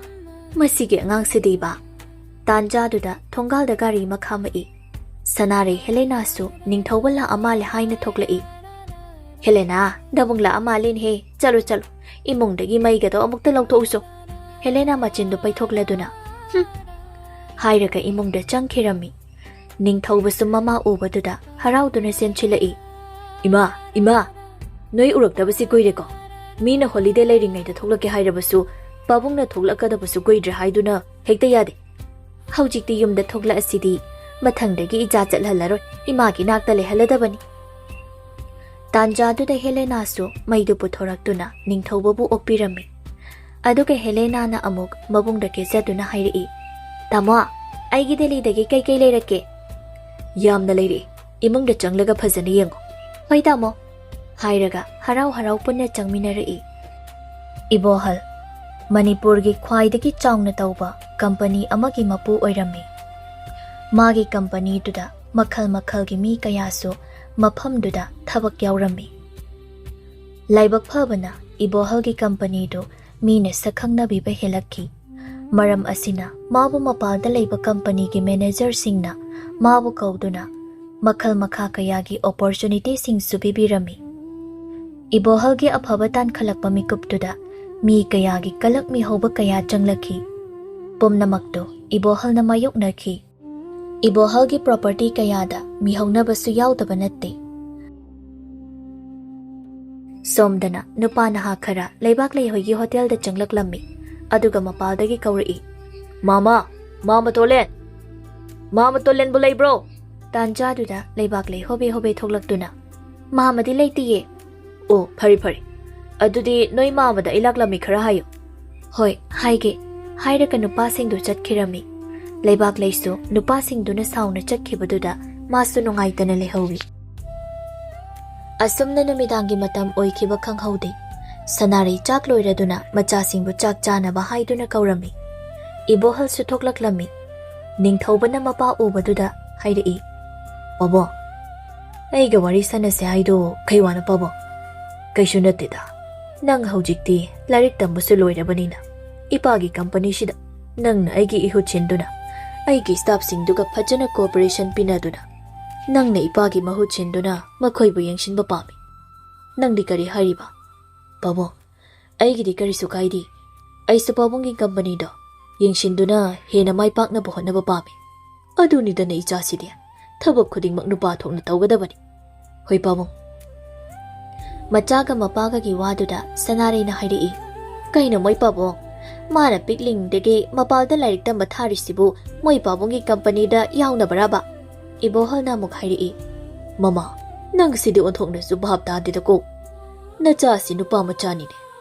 ꯃꯁꯤꯒꯤ ꯑꯉꯥꯡꯁꯤꯗꯤꯕ꯫ ꯇꯥꯟꯖꯥꯗꯨꯗ ꯊꯣꯡꯒꯥꯜꯗ ꯒꯥꯔꯤ ꯑꯃ ꯈꯥꯝꯃꯛꯏ꯫ ꯁꯅꯥꯔꯩ ꯍꯦꯂꯦꯅꯥꯁꯨ ꯅꯤꯡꯊꯧꯕ ꯂꯥꯛꯑ ꯃꯥꯜꯂꯦ ꯍꯥꯏꯅ ꯊꯣꯛꯂꯛꯏ꯫ "ꯍꯦꯂꯦꯅꯥ, ꯗꯕꯨꯡ ꯂꯥꯛꯑ ꯃꯥꯜꯂꯦꯅꯦꯍꯦ꯫ ꯆꯠꯂꯣ, ꯆꯠꯂꯣ, ꯏꯃꯨꯡꯗꯒꯤ ꯃꯩꯒꯗꯣ ꯑꯃꯨꯛꯇ ꯂꯧꯊꯣꯛꯎꯁꯣ꯫" ꯍꯦꯂꯦꯅꯥ ꯃꯆꯤꯟꯗꯨ ꯄꯩꯊꯣꯛꯂꯗꯨꯅ, "ꯍꯨꯝ!" ꯍꯥꯏꯔꯒ ꯏꯃꯨꯡꯗ ꯆꯪꯈꯤꯔꯝꯃꯤ꯫ ꯅꯤꯡꯊꯧꯕꯁꯨ ꯃꯃꯥ ꯎꯕꯗꯨꯗ ꯍꯔꯥꯎꯗꯨꯅ ꯆꯦꯟꯁꯤꯜꯂꯛꯏ꯫ "ꯏꯃꯥ, ꯏꯃꯥ! ꯅꯣꯏ ꯎꯔꯛꯇꯕꯁꯤ ꯀꯨꯏꯔꯦꯀꯣ꯫ ꯃꯤꯅ ꯍꯣꯂꯤꯗꯦ ꯂꯩꯔꯤꯉꯩꯗ ꯊꯣꯛꯂꯛꯀꯦ ꯍꯥꯏꯔꯕꯁꯨ ꯄꯥꯕꯨꯡꯅ ꯊꯣꯛꯂꯛꯀꯗꯕꯁꯨ ꯀꯨꯏꯗ꯭ꯔꯦ ꯍꯥꯏꯗꯨꯅ ꯍꯦꯛꯇ ꯌꯥꯗꯦ꯫ ꯍꯧꯖꯤꯛꯇꯤ ꯌꯨꯝꯗ ꯊꯣꯛꯂꯛꯑꯁꯤꯗꯤ ꯃꯊꯪꯗꯒꯤ ꯏꯆꯥ ꯆꯠꯍꯜꯂꯔꯣꯏ, ꯏꯃꯥꯒꯤ ꯅꯥꯛꯇ ꯂꯩꯍꯜꯂꯗꯕꯅꯤ꯫" ꯇꯥꯟꯖꯥꯗꯨꯗ ꯍꯦꯂꯦꯅꯥꯁꯨ ꯃꯩꯗꯨ ꯄꯨꯊꯣꯔꯛꯇꯨꯅ ꯅꯤꯡꯊꯧꯕꯕꯨ ꯑꯣꯛꯄꯤꯔꯝꯃꯤ꯫ ꯑꯗꯨꯒ ꯍꯦꯂꯦꯅꯥꯅ ꯑꯃꯨꯛ ꯃꯕꯨꯡꯗ ꯀꯦꯖꯗꯨꯅ ꯍꯥꯏꯔꯛꯏ, "ꯇꯥꯃꯣ, ꯑꯩꯒꯤ ꯗꯦꯜꯂꯤꯗꯒꯤ ꯀꯩꯀꯩ ꯂꯩꯔꯛꯀꯦ?" "ꯌꯥꯝꯅ ꯂꯩꯔꯛꯏ꯫ ꯏꯃꯨꯡꯗ ꯆꯪꯂꯒ ꯐꯖꯅ ꯌꯦꯡꯉꯨ꯫" "ꯍꯣꯏ ꯇꯥꯃꯣ," ꯍꯥꯏꯔꯒ ꯍꯔꯥꯎ ꯍꯔꯥꯎ ꯄꯨꯟꯅ ꯆꯪꯃꯤꯟꯅꯔꯛꯏ꯫ ꯏꯕꯣꯍꯜ, ꯃꯅꯤꯄꯨꯔꯒꯤ ꯈ꯭ꯋꯥꯏꯗꯒꯤ ꯆꯥꯎꯅ ꯇꯧꯕ ꯀꯝꯄꯅꯤ ꯑꯃꯒꯤ ꯃꯄꯨ ꯑꯣꯏꯔꯝꯃꯤ꯫ ꯃꯥꯒꯤ ꯀꯝꯄꯅꯤꯗꯨꯗ ꯃꯈꯜ ꯃꯈꯜꯒꯤ ꯃꯤ ꯀꯌꯥꯁꯨ ꯃꯐꯝꯗꯨꯗ ꯊꯕꯛ ꯌꯥꯎꯔꯝꯃꯤ꯫ ꯂꯥꯏꯕꯛ ꯐꯕꯅ ꯏꯕꯣꯍꯜꯒꯤ ꯀꯝꯄꯅꯤꯗꯨ ꯃꯤꯅ ꯁꯛꯈꯪꯅꯕꯤꯕ ꯍꯦꯜꯂꯛꯈꯤ꯫ ꯃꯔꯝ ꯑꯁꯤꯅ ꯃꯥꯕꯨ ꯃꯄꯥꯜꯗ ꯂꯩꯕ ꯀꯝꯄꯅꯤꯒꯤ ꯃꯦꯅꯦꯖꯔꯁꯤꯡꯅ ꯃꯥꯕꯨ ꯀꯧꯗꯨꯅ ꯃꯈꯜ ꯃꯈꯥ ꯀꯌꯥꯒꯤ ꯑꯣꯄꯣꯔꯆꯨꯅꯤꯇꯤꯁꯤꯡꯁꯨ ꯄꯤꯕꯤꯔꯝꯃꯤ꯫ ꯏꯕꯣꯍꯜꯒꯤ ꯑꯐꯕ ꯇꯥꯟꯈꯠꯂꯛꯄ ꯃꯤꯀꯨꯞꯇꯨꯗ ꯃꯤ ꯀꯌꯥꯒꯤ ꯀꯂꯛ ꯃꯤꯍꯧꯕ ꯀꯌꯥ ꯆꯪꯂꯛꯈꯤ꯫ ꯄꯨꯝꯅꯃꯛꯇꯨ ꯏꯕꯣꯍꯜꯅ ꯃꯥꯌꯣꯛꯅꯈꯤ꯫ ꯏꯕꯣꯍꯜꯒꯤ ꯄ꯭ꯔꯣꯄꯔꯇꯤ ꯀꯌꯥꯗ ꯃꯤꯍꯧꯅꯕꯁꯨ ꯌꯥꯎꯗꯕ ꯅꯠꯇꯦ꯫ ꯁꯣꯝꯗꯅ ꯅꯨꯄꯥ ꯅꯍꯥ ꯈꯔ ꯂꯩꯕꯥꯛ ꯂꯩꯍꯣꯏꯒꯤ ꯍꯣꯇꯦꯜꯗ ꯆꯪꯂꯛꯂꯝꯃꯤ꯫ ꯑꯗꯨꯒ ꯃꯄꯥꯜꯗꯒꯤ ꯀꯧꯔꯛꯏ, "ꯃꯥꯃ, ꯃꯥꯃ ꯇꯣꯂꯦꯟ! ꯃꯥꯃ ꯇꯣꯂꯦꯟꯕꯨ ꯂꯩꯕ꯭ꯔꯣ?" ꯇꯥꯟꯖꯥꯗꯨꯗ ꯂꯩꯕꯥꯛ ꯂꯩ ꯍꯣꯕꯦ ꯍꯣꯕꯦ ꯊꯣꯛꯂꯛꯇꯨꯅ, "ꯃꯥꯃꯗꯤ ꯂꯩꯇꯤꯌꯦ꯫" "ꯑꯣ, ꯐꯔꯦ, ꯐꯔꯦ꯫ ꯑꯗꯨꯗꯤ ꯅꯣꯏ ꯃꯥꯃꯗ ꯑꯩ ꯂꯥꯛꯂꯝꯃꯤ ꯈꯔ ꯍꯥꯏꯌꯨ꯫" "ꯍꯣꯏ, ꯍꯥꯏꯒꯦ," ꯍꯥꯏꯔꯒ ꯅꯨꯄꯥꯁꯤꯡꯗꯨ ꯆꯠꯈꯤꯔꯝꯃꯤ꯫ ꯂꯩꯕꯥꯛ ꯂꯩꯁꯨ ꯅꯨꯄꯥꯁꯤꯡꯗꯨꯅ ꯁꯥꯎꯅ ꯆꯠꯈꯤꯕꯗꯨꯗ ꯃꯥꯁꯨ ꯅꯨꯡꯉꯥꯏꯇꯅ ꯂꯩꯍꯧꯏ꯫ ꯑꯁꯨꯝꯅ ꯅꯨꯃꯤꯗꯥꯡꯒꯤ ꯃꯇꯝ ꯑꯣꯏꯈꯤꯕ ꯈꯪꯍꯧꯗꯦ꯫ ꯁꯅꯥꯔꯩ ꯆꯥꯛ ꯂꯣꯏꯔꯗꯨꯅ ꯃꯆꯥꯁꯤꯡꯕꯨ ꯆꯥꯛ ꯆꯥꯅꯕ ꯍꯥꯏꯗꯨꯅ ꯀꯧꯔꯝꯃꯤ꯫ ꯏꯕꯣꯍꯜꯁꯨ ꯊꯣꯛꯂꯛꯂꯝꯃꯤ꯫ ꯅꯤꯡꯊꯧꯕꯅ ꯃꯄꯥ ꯎꯕꯗꯨꯗ ꯍꯥꯏꯔꯛꯏ, "ꯄꯥꯕꯨꯡ, ꯑꯩꯒ ꯋꯥꯔꯤ ꯁꯥꯟꯅꯁꯦ ꯍꯥꯏꯗꯣ ꯀꯩ ꯋꯥꯅꯣ ꯄꯥꯕꯨꯡ?" "ꯀꯩꯁꯨ ꯅꯠꯇꯦꯗ, ꯅꯪ ꯍꯧꯖꯤꯛꯇꯤ ꯂꯥꯏꯔꯤꯛ ꯇꯝꯕꯁꯨ ꯂꯣꯏꯔꯕꯅꯤꯅ ꯏꯄꯥꯒꯤ ꯀꯝꯄꯅꯤꯁꯤꯗ ꯅꯪꯅ ꯑꯩꯒꯤ ꯏꯍꯨꯠ ꯁꯤꯟꯗꯨꯅ ꯑꯩꯒꯤ ꯁ꯭ꯇꯥꯐꯁꯤꯡꯗꯨꯒ ꯐꯖꯅ ꯀꯣꯑꯣꯄꯔꯦꯁꯟ ꯄꯤꯅꯗꯨꯅ ꯅꯪꯅ ꯏꯄꯥꯒꯤ ꯃꯍꯨꯠ ꯁꯤꯟꯗꯨꯅ ꯃꯈꯣꯏꯕꯨ ꯌꯦꯡꯁꯤꯟꯕ ꯄꯥꯝꯃꯤ꯫ ꯅꯪꯗꯤ ꯀꯔꯤ ꯍꯥꯏꯔꯤꯕ?" "ꯄꯥꯕꯨꯡ, ꯑꯩꯒꯤꯗꯤ ꯀꯔꯤꯁꯨ ꯀꯥꯏꯗꯦ꯫ ꯑꯩꯁꯨ ꯄꯥꯕꯨꯡꯒꯤ ꯀꯝꯄꯅꯤꯗꯣ ꯌꯦꯡꯁꯤꯟꯗꯨꯅ ꯍꯦꯟꯅ ꯃꯥꯏ ꯄꯥꯛꯅꯕ ꯍꯣꯠꯅꯕ ꯄꯥꯝꯃꯤ꯫ ꯑꯗꯨꯅꯤꯗꯅ ꯏꯆꯥꯁꯤꯗꯤ꯫ ꯊꯕꯛ ꯈꯨꯗꯤꯡꯃꯛ ꯅꯨꯄꯥ ꯊꯣꯛꯅ ꯇꯧꯒꯗꯕꯅꯤ꯫ ꯍꯣꯏ ꯄꯥꯕꯨꯡ꯫" ꯃꯆꯥꯒ ꯃꯄꯥꯒꯒꯤ ꯋꯥꯗꯨꯗ ꯁꯅꯥꯔꯩꯅ ꯍꯥꯏꯔꯛꯏ, "ꯀꯩꯅꯣ ꯃꯣꯏ ꯄꯥꯕꯨꯡ? ꯃꯥꯅ ꯄꯤꯛꯂꯤꯉꯩꯗꯒꯤ ꯃꯄꯥꯜꯗ ꯂꯥꯏꯔꯤꯛ ꯇꯝꯕ ꯊꯥꯔꯤꯁꯤꯕꯨ ꯃꯣꯏ ꯄꯥꯕꯨꯡꯒꯤ ꯀꯝꯄꯅꯤꯗ ꯌꯥꯎꯅꯕꯔꯕ?" ꯏꯕꯣꯍꯜꯅ ꯑꯃꯨꯛ ꯍꯥꯏꯔꯛꯏ, "ꯃꯃꯥ, ꯅꯪꯁꯤꯗꯤ ꯑꯣꯟꯊꯣꯛꯅꯁꯨ ꯚꯥꯞ ꯇꯥꯗꯦꯗꯀꯣ꯫ ꯅꯆꯥꯁꯤ ꯅꯨꯄꯥ ꯃꯆꯥꯅꯤꯅꯦ꯫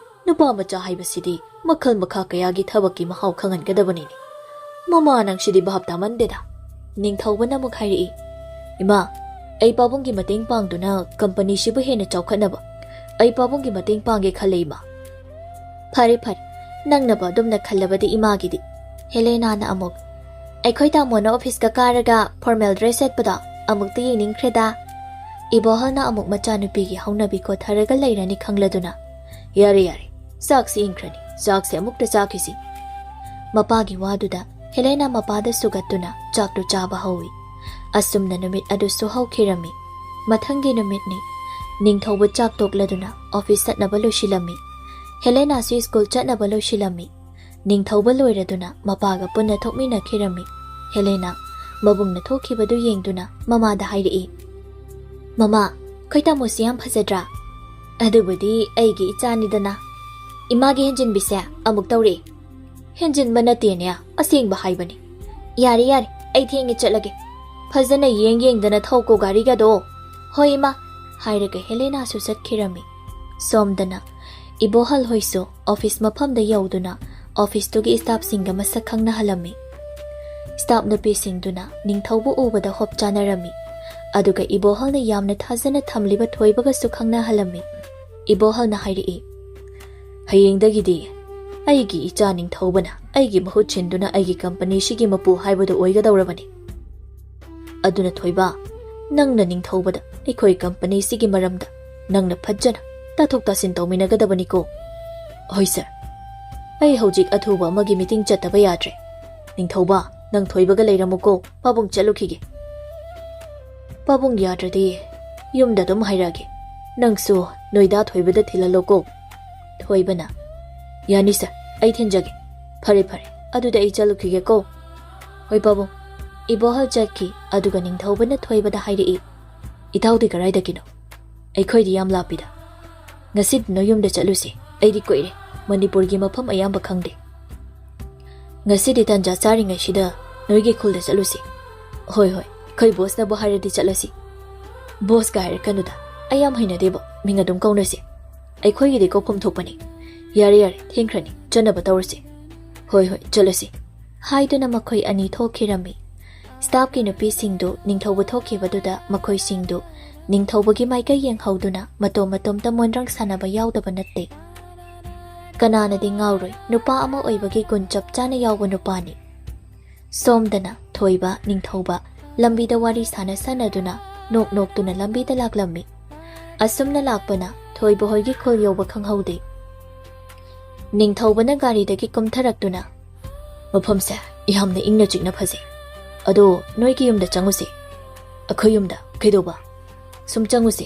ꯅꯨꯄꯥ ꯃꯆꯥ ꯍꯥꯏꯕꯁꯤꯗꯤ ꯃꯈꯜ ꯃꯈꯥ ꯀꯌꯥꯒꯤ ꯊꯕꯛꯀꯤ ꯃꯍꯥꯎ ꯈꯪꯍꯟꯒꯗꯕꯅꯤꯅꯦ꯫ ꯃꯃꯥ, ꯅꯪꯁꯤꯗꯤ ꯚꯥꯞ ꯇꯥꯃꯟꯗꯦꯗ꯫" ꯅꯤꯡꯊꯧꯕꯅ ꯑꯃꯨꯛ ꯍꯥꯏꯔꯛꯏ, "ꯏꯃꯥ, ꯑꯩ ꯄꯥꯕꯨꯡꯒꯤ ꯃꯇꯦꯡ ꯄꯥꯡꯗꯨꯅ ꯀꯝꯄꯅꯤꯁꯤꯕꯨ ꯍꯦꯟꯅ ꯆꯥꯎꯈꯠꯅꯕ ꯑꯩ ꯄꯥꯕꯨꯡꯒꯤ ꯃꯇꯦꯡ ꯄꯥꯡꯒꯦ ꯈꯜꯂꯦ, ꯏꯃꯥ꯫" "ꯐꯔꯦ, ꯐꯔꯦ, ꯅꯪꯅꯕꯨ ꯑꯗꯨꯝꯅ ꯈꯜꯂꯕꯗꯤ ꯏꯃꯥꯒꯤꯗꯤ꯫" ꯍꯦꯂꯦꯅꯥꯅ ꯑꯃꯨꯛ, "ꯑꯩꯈꯣꯏ ꯇꯥꯃꯣꯅ ꯑꯣꯐꯤꯁꯀ ꯀꯥꯔꯒ ꯐꯣꯔꯃꯦꯜ ꯗ꯭ꯔꯦꯁ ꯁꯦꯠꯄꯗꯣ ꯑꯃꯨꯛꯇ ꯌꯦꯡꯅꯤꯡꯈ꯭ꯔꯦꯗ꯫" ꯏꯕꯣꯍꯜꯅ ꯑꯃꯨꯛ ꯃꯆꯥꯅꯨꯄꯤꯒꯤ ꯍꯧꯅꯕꯤ ꯀꯣꯠꯊꯔꯒ ꯂꯩꯔꯅꯤ ꯈꯪꯂꯗꯨꯅ, "ꯌꯥꯔꯦ, ꯌꯥꯔꯦ, ꯆꯥꯛꯁꯤ ꯏꯪꯈ꯭ꯔꯅꯤ, ꯆꯥꯛꯁꯤ ꯑꯃꯨꯛꯇ ꯆꯥꯈꯤꯁꯤ꯫" ꯃꯄꯥꯒꯤ ꯋꯥꯗꯨꯗ ꯍꯦꯂꯦꯅꯥ ꯃꯄꯥꯗ ꯁꯨꯒꯠꯇꯨꯅ ꯆꯥꯛꯇꯨ ꯆꯥꯕ ꯍꯧꯏ꯫ ꯑꯁꯨꯝꯅ ꯅꯨꯃꯤꯠ ꯑꯗꯨꯁꯨ ꯍꯧꯈꯤꯔꯝꯃꯤ꯫ ꯃꯊꯪꯒꯤ ꯅꯨꯃꯤꯠꯅꯤ꯫ ꯅꯤꯡꯊꯧꯕ ꯆꯥꯛ ꯇꯣꯛꯂꯗꯨꯅ ꯑꯣꯐꯤꯁ ꯆꯠꯅꯕ ꯂꯣꯏꯁꯤꯜꯂꯝꯃꯤ꯫ ꯍꯦꯂꯦꯅꯥꯁꯨ ꯁ꯭ꯀꯨꯜ ꯆꯠꯅꯕ ꯂꯣꯏꯁꯤꯜꯂꯝꯃꯤ꯫ ꯅꯤꯡꯊꯧꯕ ꯂꯣꯏꯔꯗꯨꯅ ꯃꯄꯥꯒ ꯄꯨꯟꯅ ꯊꯣꯛꯃꯤꯟꯅꯈꯤꯔꯝꯃꯤ꯫ ꯍꯦꯂꯦꯅꯥ ꯃꯕꯨꯡꯅ ꯊꯣꯛꯈꯤꯕꯗꯨ ꯌꯦꯡꯗꯨꯅ ꯃꯃꯥꯗ ꯍꯥꯏꯔꯛꯏ, "ꯃꯃꯥ, ꯑꯩꯈꯣꯏ ꯇꯥꯃꯣꯁꯤ ꯌꯥꯝ ꯐꯖꯗ꯭ꯔꯥ?" "ꯑꯗꯨꯕꯨꯗꯤ ꯑꯩꯒꯤ ꯏꯆꯥꯅꯤꯗꯅ꯫" "ꯏꯃꯥꯒꯤ ꯍꯦꯟꯖꯤꯟꯕꯤꯁꯦ ꯑꯃꯨꯛ ꯇꯧꯔꯛꯏ꯫" "ꯍꯦꯟꯖꯤꯟꯕ ꯅꯠꯇꯦꯅꯦ, ꯑꯁꯦꯡꯕ ꯍꯥꯏꯕꯅꯤ꯫" "ꯌꯥꯔꯦ, ꯌꯥꯔꯦ, ꯑꯩ ꯊꯦꯡꯉꯦ, ꯆꯠꯂꯒꯦ꯫ ꯐꯖꯅ ꯌꯦꯡ ꯌꯦꯡꯗꯅ ꯊꯧꯀꯣ ꯒꯥꯔꯤꯒꯗꯣ꯫" "ꯍꯣꯏ ꯏꯃꯥ," ꯍꯥꯏꯔꯒ ꯍꯦꯂꯦꯅꯥꯁꯨ ꯆꯠꯈꯤꯔꯝꯃꯤ꯫ ꯁꯣꯝꯗꯅ ꯏꯕꯣꯍꯜ ꯍꯣꯏꯁꯨ ꯑꯣꯐꯤꯁ ꯃꯐꯝꯗ ꯌꯧꯗꯨꯅ ꯑꯣꯐꯤꯁꯇꯨꯒꯤ ꯁ꯭ꯇꯥꯐꯁꯤꯡꯒ ꯃꯁꯛ ꯈꯪꯅꯍꯜꯂꯝꯃꯤ꯫ ꯁ꯭ꯇꯥꯐ ꯅꯨꯄꯤꯁꯤꯡꯗꯨꯅ ꯅꯤꯡꯊꯧꯕ ꯎꯕꯗ ꯍꯣꯞ ꯆꯥꯅꯔꯝꯃꯤ꯫ ꯑꯗꯨꯒ ꯏꯕꯣꯍꯜꯅ ꯌꯥꯝꯅ ꯊꯥꯖꯅ ꯊꯝꯂꯤꯕ ꯊꯣꯏꯕꯒꯁꯨ ꯈꯪꯅꯍꯜꯂꯝꯃꯤ꯫ ꯏꯕꯣꯍꯜꯅ ꯍꯥꯏꯔꯛꯏ, ꯍꯌꯦꯡꯗꯒꯤꯗꯤ ꯑꯩꯒꯤ ꯏꯆꯥ ꯅꯤꯡꯊꯧꯕꯅ ꯑꯩꯒꯤ ꯃꯍꯨꯠ ꯁꯤꯟꯗꯨꯅ ꯑꯩꯒꯤ ꯀꯝꯄꯅꯤꯁꯤꯒꯤ ꯃꯄꯨ ꯍꯥꯏꯕꯗꯨ ꯑꯣꯏꯒꯗꯧꯔꯕꯅꯤ꯫ ꯑꯗꯨꯅ ꯊꯣꯏꯕ, ꯅꯪꯅ ꯅꯤꯡꯊꯧꯕꯗ ꯑꯩꯈꯣꯏ ꯀꯝꯄꯅꯤꯁꯤꯒꯤ ꯃꯔꯝꯗ ꯅꯪꯅ ꯐꯖꯅ ꯇꯥꯊꯣꯛ ꯇꯥꯁꯤꯟ ꯇꯧꯃꯤꯟꯅꯒꯗꯕꯅꯤꯀꯣ꯫ ꯍꯣꯏ ꯁꯥꯔ, ꯑꯩ ꯍꯧꯖꯤꯛ ꯑꯊꯨꯕ ꯑꯃꯒꯤ ꯃꯤꯇꯤꯡ ꯆꯠꯇꯕ ꯌꯥꯗ꯭ꯔꯦ꯫ ꯅꯤꯡꯊꯧꯕ, ꯅꯪ ꯊꯣꯏꯕꯒ ꯂꯩꯔꯝꯃꯨꯀꯣ, ꯄꯥꯕꯨꯡ ꯆꯠꯂꯨꯈꯤꯒꯦ꯫ ꯄꯥꯕꯨꯡ ꯌꯥꯗ꯭ꯔꯗꯤ ꯌꯨꯝꯗ ꯑꯗꯨꯝ ꯍꯥꯏꯔꯛꯑꯒꯦ, ꯅꯪꯁꯨ ꯅꯣꯏꯗꯥ ꯊꯣꯏꯕꯗ ꯊꯤꯜꯍꯜꯂꯣꯀꯣ꯫ ꯊꯣꯏꯕꯅ, ꯌꯥꯅꯤ ꯁꯥꯔ, ꯑꯩ ꯊꯤꯟꯖꯒꯦ꯫ ꯐꯔꯦ ꯐꯔꯦ, ꯑꯗꯨꯗꯤ ꯑꯩ ꯆꯠꯂꯨꯈꯤꯒꯦꯀꯣ꯫ ꯍꯣꯏ ꯄꯥꯕꯨꯡ꯫ ꯏꯕꯣꯍꯜ ꯆꯠꯈꯤ, ꯑꯗꯨꯒ ꯅꯤꯡꯊꯧꯕꯅ ꯊꯣꯏꯕꯗ ꯍꯥꯏꯔꯛꯏ, ꯏꯇꯥꯎꯗꯤ ꯀꯗꯥꯏꯗꯒꯤꯅꯣ? ꯑꯩꯈꯣꯏꯗꯤ ꯌꯥꯝ ꯂꯥꯞꯄꯤꯗ꯫ ꯉꯁꯤꯗꯤ ꯅꯣꯏ ꯌꯨꯝꯗ ꯆꯠꯂꯨꯁꯤ, ꯑꯩꯗꯤ ꯀꯨꯏꯔꯦ ꯃꯅꯤꯄꯨꯔꯒꯤ ꯃꯐꯝ ꯑꯌꯥꯝꯕ ꯈꯪꯗꯦ꯫ ꯉꯁꯤꯗꯤ ꯇꯥꯟꯖꯥ ꯆꯥꯔꯤꯉꯩꯁꯤꯗ ꯅꯣꯏꯒꯤ ꯈꯨꯜꯗ ꯆꯠꯂꯨꯁꯤ꯫ ꯍꯣꯏ ꯍꯣꯏ, ꯑꯩꯈꯣꯏ ꯕꯣꯁꯅꯕꯨ ꯍꯥꯏꯔꯗꯤ ꯆꯠꯂꯁꯤ꯫ ꯕꯣꯁꯀ ꯍꯥꯏꯔꯛꯀꯅꯨꯗ, ꯑꯩ ꯌꯥꯝ ꯍꯩꯅꯗꯦꯕ, ꯃꯤꯡ ꯑꯗꯨꯝ ꯀꯧꯅꯁꯤ꯫ ꯑꯩꯈꯣꯏꯒꯤꯗꯤ ꯀꯧꯐꯝ ꯊꯣꯛꯄꯅꯤ꯫ ꯌꯥꯔꯦ ꯌꯥꯔꯦ, ꯊꯦꯡꯈ꯭ꯔꯅꯤ, ꯆꯠꯅꯕ ꯇꯧꯔꯁꯤ꯫ ꯍꯣꯏ ꯍꯣꯏ, ꯆꯠꯂꯁꯤ꯫ ꯍꯥꯏꯗꯨꯅ ꯃꯈꯣꯏ ꯑꯅꯤ ꯊꯣꯛꯈꯤꯔꯝꯃꯤ꯫ ꯁ꯭ꯇꯥꯐꯀꯤ ꯅꯨꯄꯤꯁꯤꯡꯗꯨ ꯅꯤꯡꯊꯧꯕ ꯊꯣꯛꯈꯤꯕꯗꯨꯗ ꯃꯈꯣꯏꯁꯤꯡꯗꯨ ꯅꯤꯡꯊꯧꯕꯒꯤ ꯃꯥꯏꯀꯩ ꯌꯦꯡꯍꯧꯗꯨꯅ ꯃꯇꯣꯝ ꯃꯇꯣꯝꯇ ꯃꯣꯟꯗ꯭ꯔꯪ ꯁꯥꯟꯅꯕ ꯌꯥꯎꯗꯕ ꯅꯠꯇꯦ꯫ ꯀꯅꯥꯅꯗꯤ ꯉꯥꯎꯔꯣꯏ, ꯅꯨꯄꯥ ꯑꯃ ꯑꯣꯏꯕꯒꯤ ꯒꯨꯟ ꯆꯞ ꯆꯥꯅ ꯌꯥꯎꯕ ꯅꯨꯄꯥꯅꯤ꯫ ꯁꯣꯝꯗꯅ ꯊꯣꯏꯕ, ꯅꯤꯡꯊꯧꯕ ꯂꯝꯕꯤꯗ ꯋꯥꯔꯤ ꯁꯥꯟꯅ ꯁꯥꯟꯅꯗꯨꯅ ꯅꯣꯛ ꯅꯣꯛꯇꯨꯅ ꯂꯝꯕꯤꯗ ꯂꯥꯛꯂꯝꯃꯤ꯫ ꯑꯁꯨꯝꯅ ꯂꯥꯛꯄꯅ ꯊꯣꯏꯕ ꯍꯣꯏꯒꯤ ꯈꯨꯜ ꯌꯧꯕ ꯈꯪꯍꯧꯗꯦ꯫ ꯅꯤꯡꯊꯧꯕꯅ ꯒꯥꯔꯤꯗꯒꯤ ꯀꯨꯝꯊꯔꯛꯇꯨꯅ, "ꯃꯐꯝꯁꯦ ꯌꯥꯝꯅ ꯏꯪꯅ ꯆꯤꯛꯅ ꯐꯖꯩ꯫ ꯑꯗꯣ ꯅꯣꯏꯒꯤ ꯌꯨꯝꯗ ꯆꯪꯉꯨꯁꯤ꯫" "ꯑꯩꯈꯣꯏ ꯌꯨꯝꯗ ꯀꯩꯗꯧꯕ?" "ꯁꯨꯝ ꯆꯪꯉꯨꯁꯤ꯫"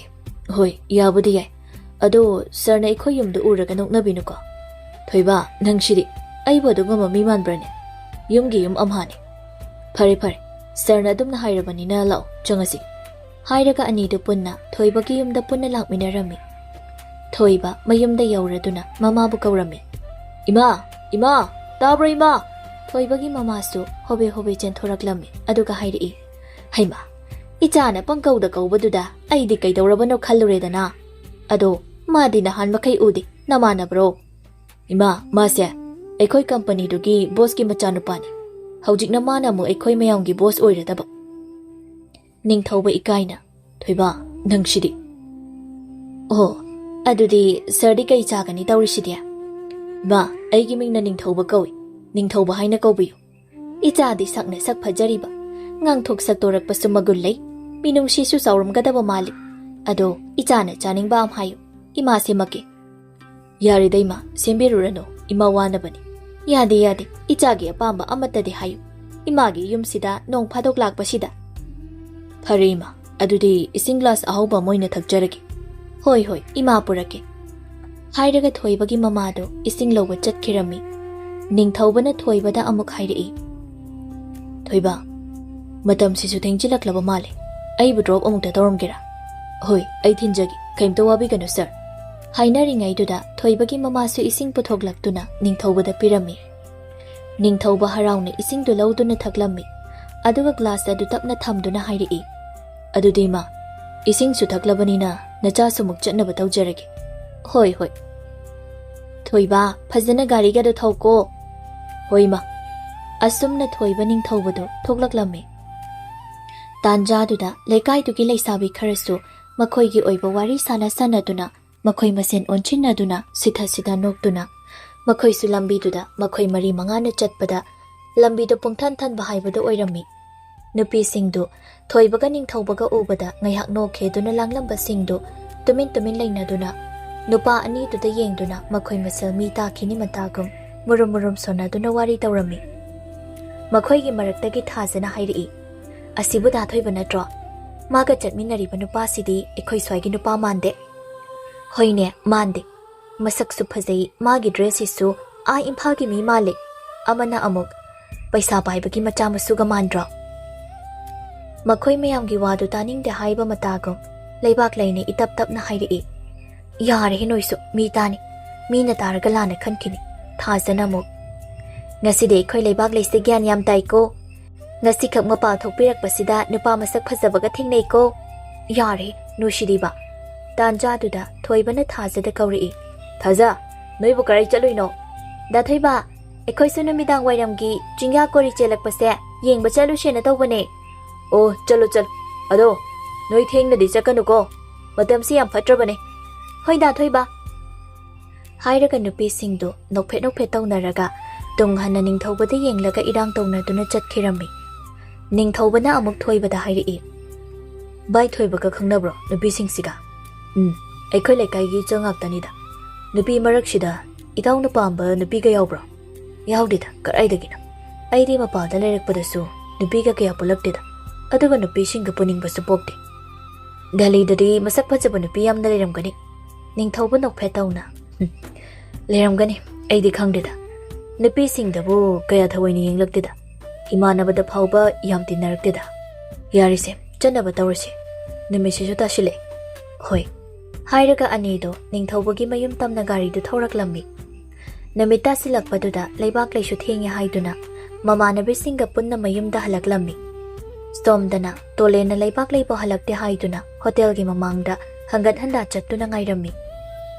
"ꯍꯣꯏ, ꯌꯥꯕꯨꯗꯤ ꯌꯥꯏ꯫ ꯑꯗꯣ ꯁꯥꯔꯅ ꯑꯩꯈꯣꯏ ꯌꯨꯝꯗ ꯎꯔꯒ ꯅꯣꯛꯅꯕꯤꯅꯨꯀꯣ꯫" "ꯊꯣꯏꯕ, ꯅꯪꯁꯤꯗꯤ꯫ ꯑꯩꯕꯨ ꯑꯗꯨꯒꯨꯝꯕ ꯃꯤ ꯃꯥꯟꯕ꯭ꯔꯅꯦ? ꯌꯨꯝꯒꯤ ꯌꯨꯝ ꯑꯝꯍꯥꯅꯤ꯫" "ꯐꯔꯦ ꯐꯔꯦ, ꯁꯥꯔꯅ ꯑꯗꯨꯝꯅ ꯍꯥꯏꯔꯕꯅꯤꯅ ꯂꯥꯛꯑꯣ, ꯆꯪꯉꯁꯤ꯫" ꯍꯥꯏꯔꯒ ꯑꯅꯤꯗꯨ ꯄꯨꯟꯅ ꯊꯣꯏꯕꯒꯤ ꯌꯨꯝꯗ ꯄꯨꯟꯅ ꯂꯥꯛꯃꯤꯟꯅꯔꯝꯃꯤ꯫ ꯊꯣꯏꯕ ꯃꯌꯨꯝꯗ ꯌꯧꯔꯗꯨꯅ ꯃꯃꯥꯕꯨ ꯀꯧꯔꯝꯃꯤ꯫ "ꯏꯃꯥ! ꯏꯃꯥ! ꯇꯥꯕ꯭ꯔꯣ ꯏꯃꯥ?" ꯊꯣꯏꯕꯒꯤ ꯃꯃꯥꯁꯨ ꯍꯣꯕꯦ ꯍꯣꯕꯦ ꯆꯦꯟꯊꯣꯔꯛꯂꯝꯃꯤ, ꯑꯗꯨꯒ ꯍꯥꯏꯔꯛꯏ, "ꯍꯩꯃꯥ, ꯏꯆꯥꯅ ꯄꯪꯀꯧꯗ ꯀꯧꯕꯗꯨꯗ ꯑꯩꯗꯤ ꯀꯩꯗꯧꯔꯕꯅꯣ ꯈꯜꯂꯨꯔꯦꯗꯅ꯫ ꯑꯗꯣ ꯃꯥꯗꯤ ꯅꯍꯥꯟ ꯃꯈꯩ ꯎꯗꯦ, ꯅꯃꯥꯟꯅꯕ꯭ꯔꯣ?" "ꯏꯃꯥ, ꯃꯥꯁꯦ ꯑꯩꯈꯣꯏ ꯀꯝꯄꯅꯤꯗꯨꯒꯤ ꯕꯣꯁꯀꯤ ꯃꯆꯥꯅꯨꯄꯥꯅꯤ꯫ ꯍꯧꯖꯤꯛꯅ ꯃꯥꯅ ꯑꯃꯨꯛ ꯑꯩꯈꯣꯏ ꯃꯌꯥꯝꯒꯤ ꯕꯣꯁ ꯑꯣꯏꯔꯗꯕ꯫" ꯅꯤꯡꯊꯧꯕ ꯏꯀꯥꯏꯅ, "ꯊꯣꯏꯕ, ꯅꯪꯁꯤꯗꯤ꯫ ꯑꯣ, ꯑꯗꯨꯗꯤ ꯁꯥꯔꯗꯤ ꯀꯩ ꯆꯥꯒꯅꯤ ꯇꯧꯔꯤꯁꯤꯗꯤ?" "ꯏꯃꯥ, ꯑꯩꯒꯤ ꯃꯤꯡꯅ ꯅꯤꯡꯊꯧꯕ ꯀꯧꯏ꯫ ꯅꯤꯡꯊꯧꯕ ꯍꯥꯏꯅ ꯀꯧꯕꯤꯌꯨ꯫ ꯏꯆꯥꯗꯤ ꯁꯛꯅ ꯁꯛ ꯐꯖꯔꯤꯕ, ꯉꯥꯡꯊꯣꯛ ꯁꯛꯇꯣꯔꯛꯄꯁꯨ ꯃꯒꯨꯟ ꯂꯩ, ꯃꯤꯅꯨꯡꯁꯤꯁꯨ ꯆꯥꯎꯔꯝꯒꯗꯕ ꯃꯥꯜꯂꯤ꯫ ꯑꯗꯣ ꯏꯆꯥꯅ ꯆꯥꯅꯤꯡꯕ ꯑꯃ ꯍꯥꯏꯌꯨ, ꯏꯃꯥ ꯁꯦꯝꯃꯛꯀꯦ꯫" "ꯌꯥꯔꯦꯗ ꯏꯃꯥ, ꯁꯦꯝꯕꯤꯔꯨꯔꯅꯨ, ꯏꯃꯥ ꯋꯥꯅꯕꯅꯤ꯫" "ꯌꯥꯗꯦ, ꯌꯥꯗꯦ, ꯏꯆꯥꯒꯤ ꯑꯄꯥꯝꯕ ꯑꯃꯠꯇꯗꯤ ꯍꯥꯏꯌꯨ꯫ ꯏꯃꯥꯒꯤ ꯌꯨꯝꯁꯤꯗ ꯅꯣꯡ ꯐꯥꯗꯣꯛ ꯂꯥꯛꯄꯁꯤꯗ꯫" "ꯐꯔꯦ ꯏꯃꯥ, ꯑꯗꯨꯗꯤ ꯏꯁꯤꯡ ꯒ꯭ꯂꯥꯁ ꯑꯍꯧꯕ ꯑꯃ ꯑꯣꯏꯅ ꯊꯛꯆꯔꯒꯦ꯫" "ꯍꯣꯏ, ꯍꯣꯏ, ꯏꯃꯥ ꯄꯨꯔꯛꯀꯦ꯫" ꯍꯥꯏꯔꯒ ꯊꯣꯏꯕꯒꯤ ꯃꯃꯥꯗꯣ ꯏꯁꯤꯡ ꯂꯧꯕ ꯆꯠꯈꯤꯔꯝꯃꯤ꯫ ꯅꯤꯡꯊꯧꯕꯅ ꯊꯣꯏꯕꯗ ꯑꯃꯨꯛ ꯍꯥꯏꯔꯛꯏ, "ꯊꯣꯏꯕ, ꯃꯇꯝꯁꯤꯁꯨ ꯊꯦꯡꯖꯤꯜꯂꯛꯂꯕ ꯃꯥꯜꯂꯦ꯫ ꯑꯩꯕꯨ ꯗ꯭ꯔꯣꯞ ꯑꯃꯨꯛꯇ ꯇꯧꯔꯝꯒꯦꯔꯥ?" "ꯍꯣꯏ, ꯑꯩ ꯊꯤꯟꯖꯒꯦ, ꯀꯩꯝꯇ ꯋꯥꯕꯤꯒꯅꯨ ꯁꯥꯔ꯫" ꯍꯥꯏꯅꯔꯤꯉꯩꯗꯨꯗ ꯊꯣꯏꯕꯒꯤ ꯃꯃꯥꯁꯨ ꯏꯁꯤꯡ ꯄꯨꯊꯣꯛꯂꯛꯇꯨꯅ ꯅꯤꯡꯊꯧꯕꯗ ꯄꯤꯔꯝꯃꯤ꯫ ꯅꯤꯡꯊꯧꯕ ꯍꯔꯥꯎꯅ ꯏꯁꯤꯡꯗꯨ ꯂꯧꯗꯨꯅ ꯊꯛꯂꯝꯃꯤ꯫ ꯑꯗꯨꯒ ꯒ꯭ꯂꯥꯁ ꯑꯗꯨ ꯇꯞꯅ ꯊꯝꯗꯨꯅ ꯍꯥꯏꯔꯛꯏ, "ꯑꯗꯨꯗꯤ ꯏꯃꯥ, ꯏꯁꯤꯡꯁꯨ ꯊꯛꯂꯕꯅꯤꯅ ꯅꯆꯥꯁꯨ ꯑꯃꯨꯛ ꯆꯠꯅꯕ ꯇꯧꯖꯔꯒꯦ꯫" "ꯍꯣꯏ, ꯍꯣꯏ꯫ ꯊꯣꯏꯕ, ꯐꯖꯅ ꯒꯥꯔꯤꯒꯗꯣ ꯊꯧꯀꯣ꯫" "ꯍꯣꯏ ꯏꯃꯥ꯫" ꯑꯁꯨꯝꯅ ꯊꯣꯏꯕ ꯅꯤꯡꯊꯧꯕꯗꯨ ꯊꯣꯛꯂꯛꯂꯝꯃꯤ꯫ ꯇꯥꯟꯖꯥꯗꯨꯗ ꯂꯩꯀꯥꯏꯗꯨꯒꯤ ꯂꯩꯁꯥꯕꯤ ꯈꯔꯁꯨ ꯃꯈꯣꯏꯒꯤ ꯑꯣꯏꯕ ꯋꯥꯔꯤ ꯁꯥꯟꯅ ꯁꯥꯟꯅꯗꯨꯅ, ꯃꯈꯣꯏ ꯃꯁꯦꯟ ꯑꯣꯟꯁꯤꯟꯅꯗꯨꯅ, ꯁꯤꯊ ꯁꯤꯊ ꯅꯣꯛꯇꯨꯅ, ꯃꯈꯣꯏꯁꯨ ꯂꯝꯕꯤꯗꯨꯗ ꯃꯈꯣꯏ ꯃꯔꯤ ꯃꯉꯥꯅ ꯆꯠꯄꯗ ꯂꯝꯕꯤꯗꯨ ꯄꯨꯡꯊꯟ ꯊꯟꯕ ꯍꯥꯏꯕꯗꯨ ꯑꯣꯏꯔꯝꯃꯤ꯫ ꯅꯨꯄꯤꯁꯤꯡꯗꯨ ꯊꯣꯏꯕꯒ ꯅꯤꯡꯊꯧꯕꯒ ꯎꯕꯗ ꯉꯥꯏꯍꯥꯛ ꯅꯣꯛꯈꯤꯗꯨꯅ ꯂꯥꯡꯂꯝꯕꯁꯤꯡꯗꯨ ꯇꯨꯃꯤꯟ ꯇꯨꯃꯤꯟ ꯂꯩꯅꯗꯨꯅ, ꯅꯨꯄꯥ ꯑꯅꯤꯗꯨꯗ ꯌꯦꯡꯗꯨꯅ ꯃꯈꯣꯏ ꯃꯁꯦꯜ ꯃꯤ ꯇꯥꯈꯤꯅꯤ ꯃꯇꯥꯒꯨꯝ ꯃꯨꯔꯨꯝ ꯃꯨꯔꯨꯝ ꯁꯣꯟꯅꯗꯨꯅ ꯋꯥꯔꯤ ꯇꯧꯔꯝꯃꯤ꯫ ꯃꯈꯣꯏꯒꯤ ꯃꯔꯛꯇꯒꯤ ꯊꯥꯖꯅ ꯍꯥꯏꯔꯛꯏ, "ꯑꯁꯤꯕꯨ ꯗꯥ ꯊꯣꯏꯕ ꯅꯠꯇ꯭ꯔꯣ? ꯃꯥꯒ ꯆꯠꯃꯤꯟꯅꯔꯤꯕ ꯅꯨꯄꯥꯁꯤꯗꯤ ꯑꯩꯈꯣꯏ ꯁ꯭ꯋꯥꯏꯒꯤ ꯅꯨꯄꯥ ꯃꯥꯟꯗꯦ꯫" "ꯍꯣꯏꯅꯦ, ꯃꯥꯟꯗꯦ꯫ ꯃꯁꯛꯁꯨ ꯐꯖꯩ, ꯃꯥꯒꯤ ꯗ꯭ꯔꯦꯁꯁꯤꯁꯨ ꯑꯥ ꯏꯝꯐꯥꯜꯒꯤ ꯃꯤ ꯃꯥꯜꯂꯦ꯫ ꯑꯃꯅ ꯑꯃꯨꯛ ꯄꯩꯁꯥ ꯄꯥꯏꯕꯒꯤ ꯃꯆꯥ ꯃꯁꯨꯒ ꯃꯥꯟꯗ꯭ꯔꯣ?" ꯃꯈꯣꯏ ꯃꯌꯥꯝꯒꯤ ꯋꯥꯗꯨ ꯇꯥꯅꯤꯡꯗꯦ ꯍꯥꯏꯕ ꯃꯇꯥꯒꯨꯝ ꯂꯩꯕꯥꯛ ꯂꯩꯅ ꯏꯇꯞ ꯇꯞꯅ ꯍꯥꯏꯔꯛꯏ, "ꯌꯥꯔꯦꯍꯦ ꯅꯣꯏꯁꯨ, ꯃꯤ ꯇꯥꯅꯤ꯫ ꯃꯤꯅ ꯇꯥꯔꯒ ꯂꯥꯟꯅ ꯈꯟꯈꯤꯅꯤ꯫" ꯊꯥꯖꯅ ꯑꯃꯨꯛ, "ꯉꯁꯤꯗꯤ ꯑꯩꯈꯣꯏ ꯂꯩꯕꯥꯛ ꯂꯩꯁꯦ ꯒ꯭ꯌꯥꯟ ꯌꯥꯝ ꯇꯥꯏꯀꯣ꯫ ꯉꯁꯤꯈꯛ ꯃꯄꯥꯜ ꯊꯣꯛꯄꯤꯔꯛꯄꯁꯤꯗ ꯅꯨꯄꯥ ꯃꯁꯛ ꯐꯖꯕꯒ ꯊꯦꯡꯅꯩꯀꯣ꯫ ꯌꯥꯔꯦ, ꯅꯨꯡꯁꯤꯗꯤꯕ꯫" ꯇꯥꯟꯖꯥꯗꯨꯗ ꯊꯣꯏꯕꯅ ꯊꯥꯖꯗ ꯀꯧꯔꯛꯏ, "ꯊꯥꯖ, ꯅꯣꯏꯕꯨ ꯀꯔꯥꯏ ꯆꯠꯂꯨꯏꯅꯣ?" "ꯗꯥ ꯊꯣꯏꯕ, ꯑꯩꯈꯣꯏꯁꯨ ꯅꯨꯃꯤꯗꯥꯡ ꯋꯥꯏꯔꯝꯒꯤ ꯆꯤꯡꯌꯥ ꯀꯣꯔꯤ ꯆꯦꯜꯂꯛꯄꯁꯦ ꯌꯦꯡꯕ ꯆꯠꯂꯨꯁꯦꯅ ꯇꯧꯕꯅꯦ꯫" "ꯑꯣ, ꯆꯠꯂꯨ, ꯆꯠꯂꯨ꯫ ꯑꯗꯣ ꯅꯣꯏ ꯊꯦꯡꯅꯗꯤ ꯆꯠꯀꯅꯨꯀꯣ, ꯃꯇꯝꯁꯤ ꯌꯥꯝ ꯐꯠꯇ꯭ꯔꯕꯅꯦ꯫" "ꯍꯣꯏ ꯗꯥ ꯊꯣꯏꯕ꯫" ꯍꯥꯏꯔꯒ ꯅꯨꯄꯤꯁꯤꯡꯗꯨ ꯅꯣꯛꯐꯦꯠ ꯅꯣꯛꯐꯦꯠ ꯇꯧꯅꯔꯒ ꯇꯨꯡ ꯍꯟꯅ ꯅꯤꯡꯊꯧꯕꯗ ꯌꯦꯡꯂꯒ ꯏꯔꯥꯡ ꯇꯧꯅꯗꯨꯅ ꯆꯠꯈꯤꯔꯝꯃꯤ꯫ ꯅꯤꯡꯊꯧꯕꯅ ꯑꯃꯨꯛ ꯊꯣꯏꯕꯗ ꯍꯥꯏꯔꯛꯏ, "ꯚꯥꯏ ꯊꯣꯏꯕꯒ ꯈꯪꯅꯕ꯭ꯔꯣ ꯅꯨꯄꯤꯁꯤꯡꯁꯤꯒ?" "ꯎꯝ, ꯑꯩꯈꯣꯏ ꯂꯩꯀꯥꯏꯒꯤ ꯏꯆꯜ ꯉꯥꯛꯇꯅꯤꯗ꯫ ꯅꯨꯄꯤ ꯃꯔꯛꯁꯤꯗ ꯏꯇꯥꯎꯅ ꯄꯥꯝꯕ ꯅꯨꯄꯤꯒ ꯌꯥꯎꯕ꯭ꯔꯣ?" "ꯌꯥꯎꯗꯦꯗ, ꯀꯗꯥꯏꯗꯒꯤꯅꯣ? ꯑꯩꯗꯤ ꯃꯄꯥꯟꯗ ꯂꯩꯔꯛꯄꯗꯁꯨ ꯅꯨꯄꯤꯒ ꯀꯌꯥ ꯄꯨꯜꯂꯛꯇꯦꯗ꯫ ꯑꯗꯨꯒ ꯅꯨꯄꯤꯁꯤꯡꯒ ꯄꯨꯅꯤꯡꯕꯁꯨ ꯄꯣꯛꯇꯦ꯫ ꯗꯦꯜꯂꯤꯗꯗꯤ ꯃꯁꯛ ꯐꯖꯕ ꯅꯨꯄꯤ ꯌꯥꯝꯅ ꯂꯩꯔꯝꯒꯅꯤ?" ꯅꯤꯡꯊꯧꯕ ꯅꯣꯛꯐꯦꯠ ꯇꯧꯅ, "ꯎꯝ, ꯂꯩꯔꯝꯒꯅꯤ, ꯑꯩꯗꯤ ꯈꯪꯗꯦꯗ꯫ ꯅꯨꯄꯤꯁꯤꯡꯗꯕꯨ ꯀꯌꯥ ꯊꯑꯣꯏꯅ ꯌꯦꯡꯂꯛꯇꯦꯗ꯫ ꯏꯃꯥꯟꯅꯕꯗ ꯐꯥꯎꯕ ꯌꯥꯝ ꯇꯤꯟꯅꯔꯛꯇꯦꯗ꯫ ꯌꯥꯔꯦꯁꯦ, ꯆꯠꯅꯕ ꯇꯧꯔꯁꯤ꯫ ꯅꯨꯃꯤꯠꯁꯤꯁꯨ ꯇꯥꯁꯤꯜꯂꯛꯑꯦ꯫" "ꯍꯣꯏ꯫" ꯍꯥꯏꯔꯒ ꯑꯅꯤꯗꯣ ꯅꯤꯡꯊꯧꯕꯒꯤ ꯃꯌꯨꯝ ꯇꯝꯅ ꯒꯥꯔꯤꯗꯨ ꯊꯧꯔꯛꯂꯝꯃꯤ꯫ ꯅꯨꯃꯤꯠ ꯇꯥꯁꯤꯜꯂꯛꯄꯗꯨꯗ ꯂꯩꯕꯥꯛꯂꯩꯁꯨ ꯊꯦꯡꯉꯦ ꯍꯥꯏꯗꯨꯅ ꯃꯃꯥꯟꯅꯕꯤꯁꯤꯡꯒ ꯄꯨꯟꯅ ꯃꯌꯨꯝꯗ ꯍꯜꯂꯛꯂꯝꯃꯤ꯫ ꯁꯣꯝꯗꯅ ꯇꯣꯂꯦꯟꯅ ꯂꯩꯕꯥꯛꯂꯩꯕꯨ ꯍꯜꯂꯛꯇꯦ ꯍꯥꯏꯗꯨꯅ ꯍꯣꯇꯦꯜꯒꯤ ꯃꯃꯥꯡꯗ ꯍꯪꯒꯠ ꯍꯟꯗꯥ ꯆꯠꯇꯨꯅ ꯉꯥꯏꯔꯝꯃꯤ꯫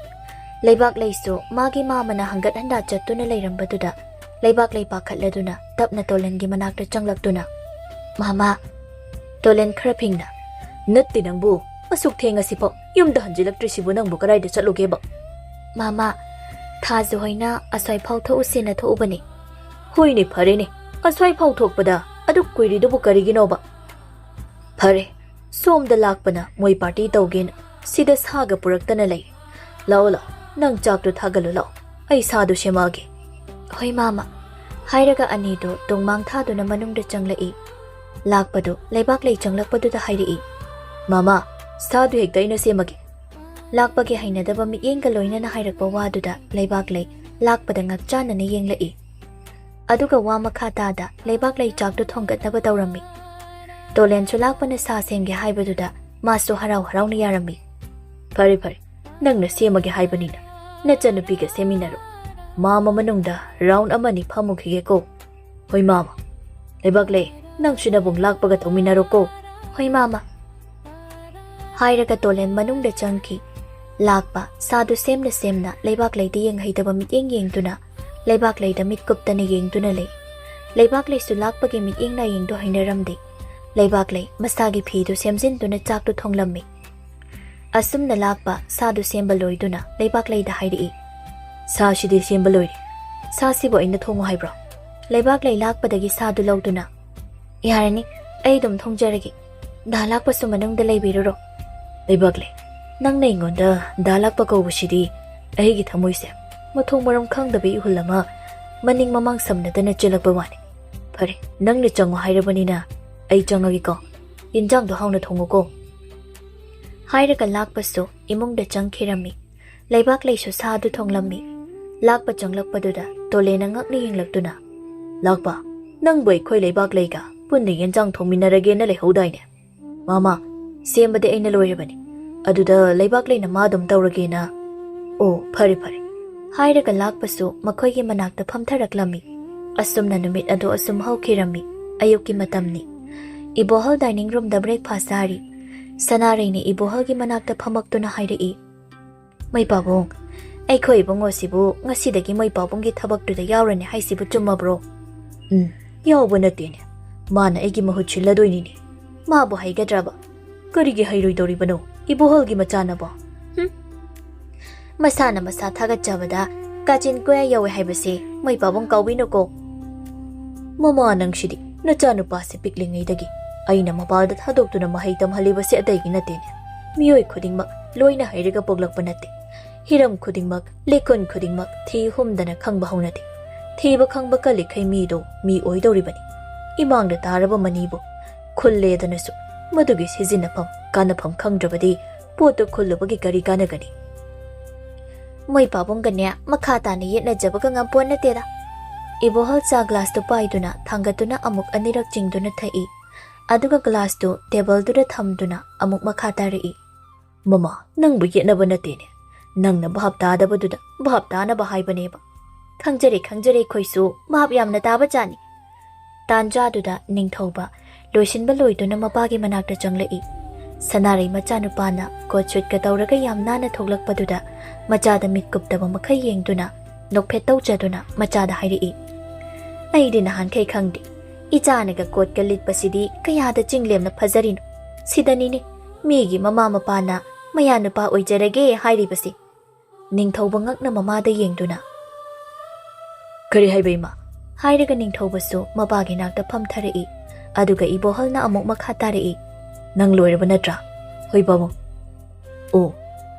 ꯂꯩꯕꯥꯛꯂꯩꯁꯨ ꯃꯥꯒꯤ ꯃꯥꯃꯅ ꯍꯪꯒꯠ ꯍꯟꯗꯥ ꯆꯠꯇꯨꯅ ꯂꯩꯔꯝꯕꯗꯨꯗ ꯂꯩꯕꯥꯛꯂꯩ ꯄꯥꯈꯠꯂꯗꯨꯅ ꯇꯞꯅ ꯇꯣꯂꯦꯟꯒꯤ ꯃꯅꯥꯛꯇ ꯆꯪꯂꯛꯇꯨꯅ, "ꯃꯥꯃꯥ꯫" ꯇꯣꯂꯦꯟ ꯈꯔ ꯐꯤꯡꯅ, "ꯅꯠꯇꯦ ꯅꯪꯕꯨ, ꯑꯁꯨꯛ ꯊꯦꯡꯉꯁꯤꯐꯥꯎ ꯌꯨꯝꯗ ꯍꯟꯖꯤꯜꯂꯛꯇ꯭ꯔꯤꯁꯤꯕꯨ ꯅꯪꯕꯨ ꯀꯗꯥꯏꯗ ꯆꯠꯂꯨꯒꯦꯕ?" "ꯃꯥꯃꯥ, ꯊꯥꯖꯨ ꯍꯣꯏꯅ ꯑꯁ꯭ꯋꯥꯏꯐꯥꯎ ꯊꯣꯛꯎꯁꯦꯅ ꯊꯣꯛꯎꯕꯅꯤ꯫" "ꯍꯣꯏꯅꯦ, ꯐꯔꯦꯅꯦ, ꯑꯁ꯭ꯋꯥꯏꯐꯥꯎ ꯊꯣꯛꯄꯗ ꯑꯗꯨꯛ ꯀꯨꯏꯔꯤꯗꯨꯕꯨ ꯀꯔꯤꯒꯤꯅꯣꯕ?" "ꯐꯔꯦ, ꯁꯣꯝꯗ ꯂꯥꯛꯄꯅ ꯃꯣꯏ ꯄꯥꯔꯇꯤ ꯇꯧꯒꯦꯅ ꯁꯤꯗ ꯁꯥꯒ ꯄꯨꯔꯛꯇꯅ ꯂꯩ꯫ ꯂꯥꯛꯑꯣ, ꯂꯥꯛꯑꯣ, ꯅꯪ ꯆꯥꯛꯇꯣ ꯊꯥꯒꯠꯂꯨ ꯂꯥꯛꯑꯣ, ꯑꯩ ꯁꯥꯗꯣ ꯁꯦꯝꯃꯛꯑꯒꯦ꯫" "ꯍꯣꯏ ꯃꯥꯃ꯫" ꯍꯥꯏꯔꯒ ꯑꯅꯤꯗꯣ ꯇꯨꯡꯃꯥꯡ ꯊꯥꯗꯨꯅ ꯃꯅꯨꯡꯗ ꯆꯪꯂꯛꯏ꯫ ꯂꯥꯛꯄꯗꯨ ꯂꯩꯕꯥꯛꯂꯩ ꯆꯪꯂꯛꯄꯗꯨꯗ ꯍꯥꯏꯔꯛꯏ, "ꯃꯥꯃ, ꯁꯥꯗꯨ ꯍꯦꯛꯇ ꯑꯩꯅ ꯁꯦꯝꯃꯒꯦ꯫" ꯂꯥꯛꯄꯒꯤ ꯍꯩꯅꯗꯕ ꯃꯤꯠꯌꯦꯡꯒ ꯂꯣꯏꯅꯅ ꯍꯥꯏꯔꯛꯄ ꯋꯥꯗꯨꯗ ꯂꯩꯕꯥꯛꯂꯩ ꯂꯥꯛꯄꯗ ꯉꯛꯆꯥꯅꯅ ꯌꯦꯡꯂꯛꯏ꯫ ꯑꯗꯨꯒ ꯋꯥ ꯃꯈꯥ ꯇꯥꯗ ꯂꯩꯕꯥꯛꯂꯩ ꯆꯥꯛꯇꯨ ꯊꯣꯡꯒꯠꯅꯕ ꯇꯧꯔꯝꯃꯤ꯫ ꯇꯣꯂꯦꯟꯁꯨ ꯂꯥꯛꯄꯅ ꯁꯥ ꯁꯦꯝꯒꯦ ꯍꯥꯏꯕꯗꯨꯗ ꯃꯥꯁꯨ ꯍꯔꯥꯎ ꯍꯔꯥꯎꯅ ꯌꯥꯔꯝꯃꯤ꯫ "ꯐꯔꯦ, ꯐꯔꯦ, ꯅꯪꯅ ꯁꯦꯝꯃꯒꯦ ꯍꯥꯏꯕꯅꯤꯅ ꯅꯆꯟꯅꯨꯄꯤꯒ ꯁꯦꯝꯃꯤꯟꯅꯔꯣ꯫ ꯃꯥꯃ ꯃꯅꯨꯡꯗ ꯔꯥꯎꯟ ꯑꯃꯅꯤ ꯐꯝꯃꯨꯈꯤꯒꯦꯀꯣ꯫" "ꯍꯣꯏ ꯃꯥꯃ꯫" "ꯂꯩꯕꯥꯛꯂꯩ, ꯅꯪꯁꯨ ꯅꯕꯨꯡ ꯂꯥꯛꯄꯒ ꯇꯧꯃꯤꯟꯅꯔꯣꯀꯣ꯫" "ꯍꯣꯏ ꯃꯥꯃ꯫" ꯍꯥꯏꯔꯒ ꯇꯣꯂꯦꯟ ꯃꯅꯨꯡꯗ ꯆꯪꯈꯤ꯫ ꯂꯥꯛꯄ ꯁꯥꯗꯨ ꯁꯦꯝꯅ ꯁꯦꯝꯅ ꯂꯩꯕꯥꯛꯂꯩꯗ ꯌꯦꯡꯍꯩꯗꯕ ꯃꯤꯠꯌꯦꯡ ꯌꯦꯡꯗꯨꯅ ꯂꯩꯕꯥꯛꯂꯩꯗ ꯃꯤꯠ ꯀꯨꯞꯇꯅ ꯌꯦꯡꯗꯨꯅ ꯂꯩ꯫ ꯂꯩꯕꯥꯛꯂꯩꯁꯨ ꯂꯥꯛꯄꯒꯤ ꯃꯤꯠꯌꯦꯡ ꯂꯥꯌꯦꯡꯗꯨ ꯍꯩꯅꯔꯝꯗꯦ꯫ ꯂꯩꯕꯥꯛꯂꯩ ꯃꯁꯥꯒꯤ ꯐꯤꯗꯨ ꯁꯦꯝꯖꯤꯟꯗꯨꯅ ꯆꯥꯛꯇꯨ ꯊꯣꯡꯂꯝꯃꯤ꯫ ꯑꯁꯨꯝꯅ ꯂꯥꯛꯄ ꯁꯥꯗꯨ ꯁꯦꯝꯕ ꯂꯣꯏꯗꯨꯅ ꯂꯩꯕꯥꯛꯂꯩꯗ ꯍꯥꯏꯔꯛꯏ, "ꯁꯥꯁꯤꯗꯤ ꯁꯦꯝꯕ ꯂꯣꯏꯔꯦ꯫ ꯁꯥꯁꯤꯕꯨ ꯑꯩꯅ ꯊꯣꯡꯉꯨ ꯍꯥꯏꯕ꯭ꯔꯣ?" ꯂꯩꯕꯥꯛꯂꯩ ꯂꯥꯛꯄꯗꯒꯤ ꯁꯥꯗꯨ ꯂꯧꯗꯨꯅ, "ꯌꯥꯔꯅꯤ, ꯑꯩ ꯑꯗꯨꯝ ꯊꯣꯡꯖꯔꯒꯦ꯫ ꯗꯥ ꯂꯥꯛꯄꯁꯨ ꯃꯅꯨꯡꯗ ꯂꯩꯕꯤꯔꯨꯔꯣ꯫" "ꯂꯩꯕꯥꯛꯂꯩ, ꯅꯪꯅ ꯑꯩꯉꯣꯟꯗ ꯗꯥ ꯂꯥꯛꯄ ꯀꯧꯕꯁꯤꯗꯤ ꯑꯩꯒꯤ ꯊꯃꯣꯏꯁꯦ ꯃꯊꯣꯡ ꯃꯔꯝ ꯈꯪꯗꯕ ꯏꯍꯨꯜ ꯑꯃ ꯃꯅꯤꯡ ꯃꯃꯥꯡ ꯁꯝꯅꯗꯅ ꯆꯦꯜꯂꯛꯄ ꯋꯥꯅꯤ꯫ ꯐꯔꯦ, ꯅꯪꯅ ꯆꯪꯉꯨ ꯍꯥꯏꯔꯕꯅꯤꯅ ꯑꯩ ꯆꯪꯉꯒꯦꯀꯣ꯫ ꯌꯦꯟꯖꯥꯡꯗꯣ ꯍꯥꯎꯅ ꯊꯣꯡꯉꯨꯀꯣ꯫" ꯍꯥꯏꯔꯒ ꯂꯥꯛꯄꯁꯨ ꯏꯃꯨꯡꯗ ꯆꯪꯈꯤꯔꯝꯃꯤ꯫ ꯂꯩꯕꯥꯛꯂꯩꯁꯨ ꯁꯥꯗꯨ ꯊꯣꯡꯂꯝꯃꯤ꯫ ꯂꯥꯛꯄ ꯆꯪꯂꯛꯄꯗꯨꯗ ꯇꯣꯂꯦꯅ ꯉꯛꯅ ꯌꯦꯡꯂꯛꯇꯨꯅ, "ꯂꯥꯛꯄ, ꯅꯪꯕꯨ ꯑꯩꯈꯣꯏ ꯂꯩꯕꯥꯛꯂꯩꯒ ꯄꯨꯟꯅ ꯌꯦꯟꯖꯥꯡ ꯊꯣꯡꯃꯤꯟꯅꯔꯒꯦꯅ ꯂꯩꯍꯧꯗꯥꯏꯅꯦ?" "ꯃꯃꯥ, ꯁꯦꯝꯕꯗꯤ ꯑꯩꯅ ꯂꯣꯏꯔꯕꯅꯤ꯫ ꯑꯗꯨꯗ ꯂꯩꯕꯥꯛꯂꯩꯅ ꯃꯥ ꯑꯗꯨꯝ ꯇꯧꯔꯒꯦꯅ꯫" "ꯑꯣ, ꯐꯔꯦ, ꯐꯔꯦ꯫" ꯍꯥꯏꯔꯒ ꯂꯥꯛꯄꯁꯨ ꯃꯈꯣꯏꯒꯤ ꯃꯅꯥꯛꯇ ꯐꯝꯊꯔꯛꯂꯝꯃꯤ꯫ ꯑꯁꯨꯝꯅ ꯅꯨꯃꯤꯠ ꯑꯗꯨ ꯑꯁꯨꯝ ꯍꯧꯈꯤꯔꯝꯃꯤ꯫ ꯑꯌꯨꯛꯀꯤ ꯃꯇꯝꯅꯤ꯫ ꯏꯕꯣꯍꯜ dining roomꯗ breakfast ꯆꯥꯔꯤ꯫ ꯁꯅꯥꯔꯩꯅ ꯏꯕꯣꯍꯜꯒꯤ ꯃꯅꯥꯛꯇ ꯐꯝꯃꯛꯇꯨꯅ ꯍꯥꯏꯔꯛꯏ, "ꯃꯩ ꯄꯥꯕꯨꯡ, ꯑꯩꯈꯣꯏ ꯏꯕꯨꯡꯉꯣꯁꯤꯕꯨ ꯉꯁꯤꯗꯒꯤ ꯃꯩ ꯄꯥꯕꯨꯡꯒꯤ ꯊꯕꯛꯇꯨꯗ ꯌꯥꯎꯔꯅꯤ ꯍꯥꯏꯁꯤꯕꯨ ꯆꯨꯝꯃꯕ꯭ꯔꯣ?" "ꯎꯝ, ꯌꯥꯎꯕ ꯅꯠꯇꯦꯅꯦ꯫ ꯃꯥꯅ ꯑꯩꯒꯤ ꯃꯍꯨꯠ ꯁꯤꯜꯂꯗꯣꯏꯅꯤꯅꯦ꯫ ꯃꯥꯕꯨ ꯍꯩꯒꯗ꯭ꯔꯕ?" "ꯀꯔꯤꯒꯤ ꯍꯩꯔꯣꯏꯗꯧꯔꯤꯕꯅꯣ? ꯏꯕꯣꯍꯜꯒꯤ ꯃꯆꯥꯅꯕꯣ?" "ꯍꯨꯝ꯫ ꯃꯁꯥꯅ ꯃꯁꯥ ꯊꯥꯒꯠꯆꯕꯗ ꯀꯥꯆꯤꯟ ꯀꯣꯌꯥ ꯌꯧꯋꯦ ꯍꯥꯏꯕꯁꯦ ꯃꯩ ꯄꯥꯕꯨꯡ ꯀꯥꯎꯕꯤꯅꯨꯀꯣ꯫" "ꯃꯃꯥ ꯅꯪꯁꯤꯗꯤ, ꯅꯆꯥꯅꯨꯄꯥꯁꯦ ꯄꯤꯛꯂꯤꯉꯩꯗꯒꯤ ꯑꯩꯅ ꯃꯄꯥꯜꯗ ꯊꯥꯗꯣꯛꯇꯨꯅ ꯃꯍꯩ ꯇꯝꯍꯜꯂꯤꯕꯁꯦ ꯑꯇꯩꯒꯤ ꯅꯠꯇꯦꯅꯦ꯫ ꯃꯤꯑꯣꯏ ꯈꯨꯗꯤꯡꯃꯛ ꯂꯣꯏꯅ ꯍꯩꯔꯒ ꯄꯣꯛꯂꯛꯄ ꯅꯠꯇꯦ꯫ ꯍꯤꯔꯝ ꯈꯨꯗꯤꯡꯃꯛ, ꯂꯤꯈꯨꯟ ꯈꯨꯗꯤꯡꯃꯛ ꯊꯤ ꯍꯨꯝꯗꯅ ꯈꯪꯕ ꯍꯧꯅꯗꯦ꯫ ꯊꯤꯕ ꯈꯪꯕ ꯀꯜꯂꯤꯈꯩ ꯃꯤꯗꯣ ꯃꯤ ꯑꯣꯏꯗꯧꯔꯤꯕꯅꯤ꯫ ꯏꯃꯥꯡꯗ ꯇꯥꯔꯕ ꯃꯅꯤꯕꯨ ꯈꯨꯜꯂꯦꯗꯅꯁꯨ ꯃꯗꯨꯒꯤ ꯁꯤꯖꯤꯟꯅꯐꯝ, ꯀꯥꯟꯅꯐꯝ ꯈꯪꯗ꯭ꯔꯕꯗꯤ ꯄꯣꯠꯇꯨ ꯈꯨꯜꯂꯨꯕꯒꯤ ꯀꯔꯤ ꯀꯥꯟꯅꯒꯅꯤ?" "ꯃꯣꯏ ꯄꯥꯕꯨꯡꯒꯅꯦ ꯃꯈꯥ ꯇꯥꯅ ꯌꯦꯠꯅꯖꯕꯒ ꯉꯝꯄꯣꯠ ꯅꯠꯇꯦꯗ꯫" ꯏꯕꯣꯍꯜ ꯆꯥ glassꯇꯨ ꯄꯥꯏꯗꯨꯅ ꯊꯥꯡꯒꯠꯇꯨꯅ ꯑꯃꯨꯛ ꯑꯅꯤꯔꯛ ꯆꯤꯡꯗꯨꯅ ꯊꯛꯏ꯫ ꯑꯗꯨꯒ glassꯇꯨ tableꯗꯨꯗ ꯊꯝꯗꯨꯅ ꯑꯃꯨꯛ ꯃꯈꯥ ꯇꯥꯔꯛꯏ, "ꯃꯃꯥ, ꯅꯪꯕꯨ ꯌꯦꯠꯅꯕ ꯅꯠꯇꯦꯅꯦ꯫ ꯅꯪꯅ ꯚꯥꯞ ꯇꯥꯗꯕꯗꯨꯗ ꯚꯥꯞ ꯇꯥꯅꯕ ꯍꯥꯏꯕꯅꯦꯕ꯫" "ꯈꯪꯖꯔꯦ, ꯈꯪꯖꯔꯦ, ꯑꯩꯈꯣꯏꯁꯨ ꯚꯥꯞ ꯌꯥꯝꯅ ꯇꯥꯕ ꯖꯥꯠꯅꯤ꯫" ꯇꯥꯟꯖꯥꯗꯨꯗ ꯅꯤꯡꯊꯧꯕ ꯂꯣꯏꯁꯤꯟꯕ ꯂꯣꯏꯗꯨꯅ ꯃꯄꯥꯒꯤ ꯃꯅꯥꯛꯇ ꯆꯪꯂꯛꯏ꯫ ꯁꯅꯥꯔꯩ ꯃꯆꯥꯅꯨꯄꯥꯅ coat suitꯀ ꯇꯧꯔꯒ ꯌꯥꯝ ꯅꯥꯟꯅ ꯊꯣꯛꯂꯛꯄꯗꯨꯗ ꯃꯆꯥꯗ ꯃꯤꯠ ꯀꯨꯞꯇꯕ ꯃꯈꯩ ꯌꯦꯡꯗꯨꯅ ꯅꯣꯛꯐꯦꯠ ꯇꯧꯖꯗꯨꯅ ꯃꯆꯥꯗ ꯍꯥꯏꯔꯛꯏ, "ꯑꯩꯗꯤ ꯅꯍꯥꯟꯈꯩ ꯈꯪꯗꯦ, ꯏꯆꯥꯅꯒ coatꯀ ꯂꯤꯠꯄꯁꯤꯗꯤ ꯀꯌꯥꯗ ꯆꯤꯡꯂꯦꯝꯅ ꯐꯖꯔꯤꯅꯣ꯫ ꯁꯤꯗꯅꯤꯅꯦ ꯃꯤꯒꯤ ꯃꯃꯥ ꯃꯄꯥꯅ ꯃꯌꯥ ꯅꯨꯄꯥ ꯑꯣꯏꯖꯔꯒꯦ ꯍꯥꯏꯔꯤꯕꯁꯤ꯫" ꯅꯤꯡꯊꯧꯕ ꯉꯛꯅ ꯃꯃꯥꯗ ꯌꯦꯡꯗꯨꯅ, "ꯀꯔꯤ ꯍꯥꯏꯕ, ꯏꯃꯥ?" ꯍꯥꯏꯔꯒ ꯅꯤꯡꯊꯧꯕꯁꯨ ꯃꯄꯥꯒꯤ ꯅꯥꯛꯇ ꯐꯝꯊꯔꯛꯏ꯫ ꯑꯗꯨꯒ ꯏꯕꯣꯍꯜꯅ ꯑꯃꯨꯛ ꯃꯈꯥ ꯇꯥꯔꯛꯏ, "ꯅꯪ ꯂꯣꯏꯔꯕ ꯅꯠꯇ꯭ꯔꯥ?" "ꯍꯣꯏ ꯄꯥꯕꯨꯡ꯫" "ꯑꯣ,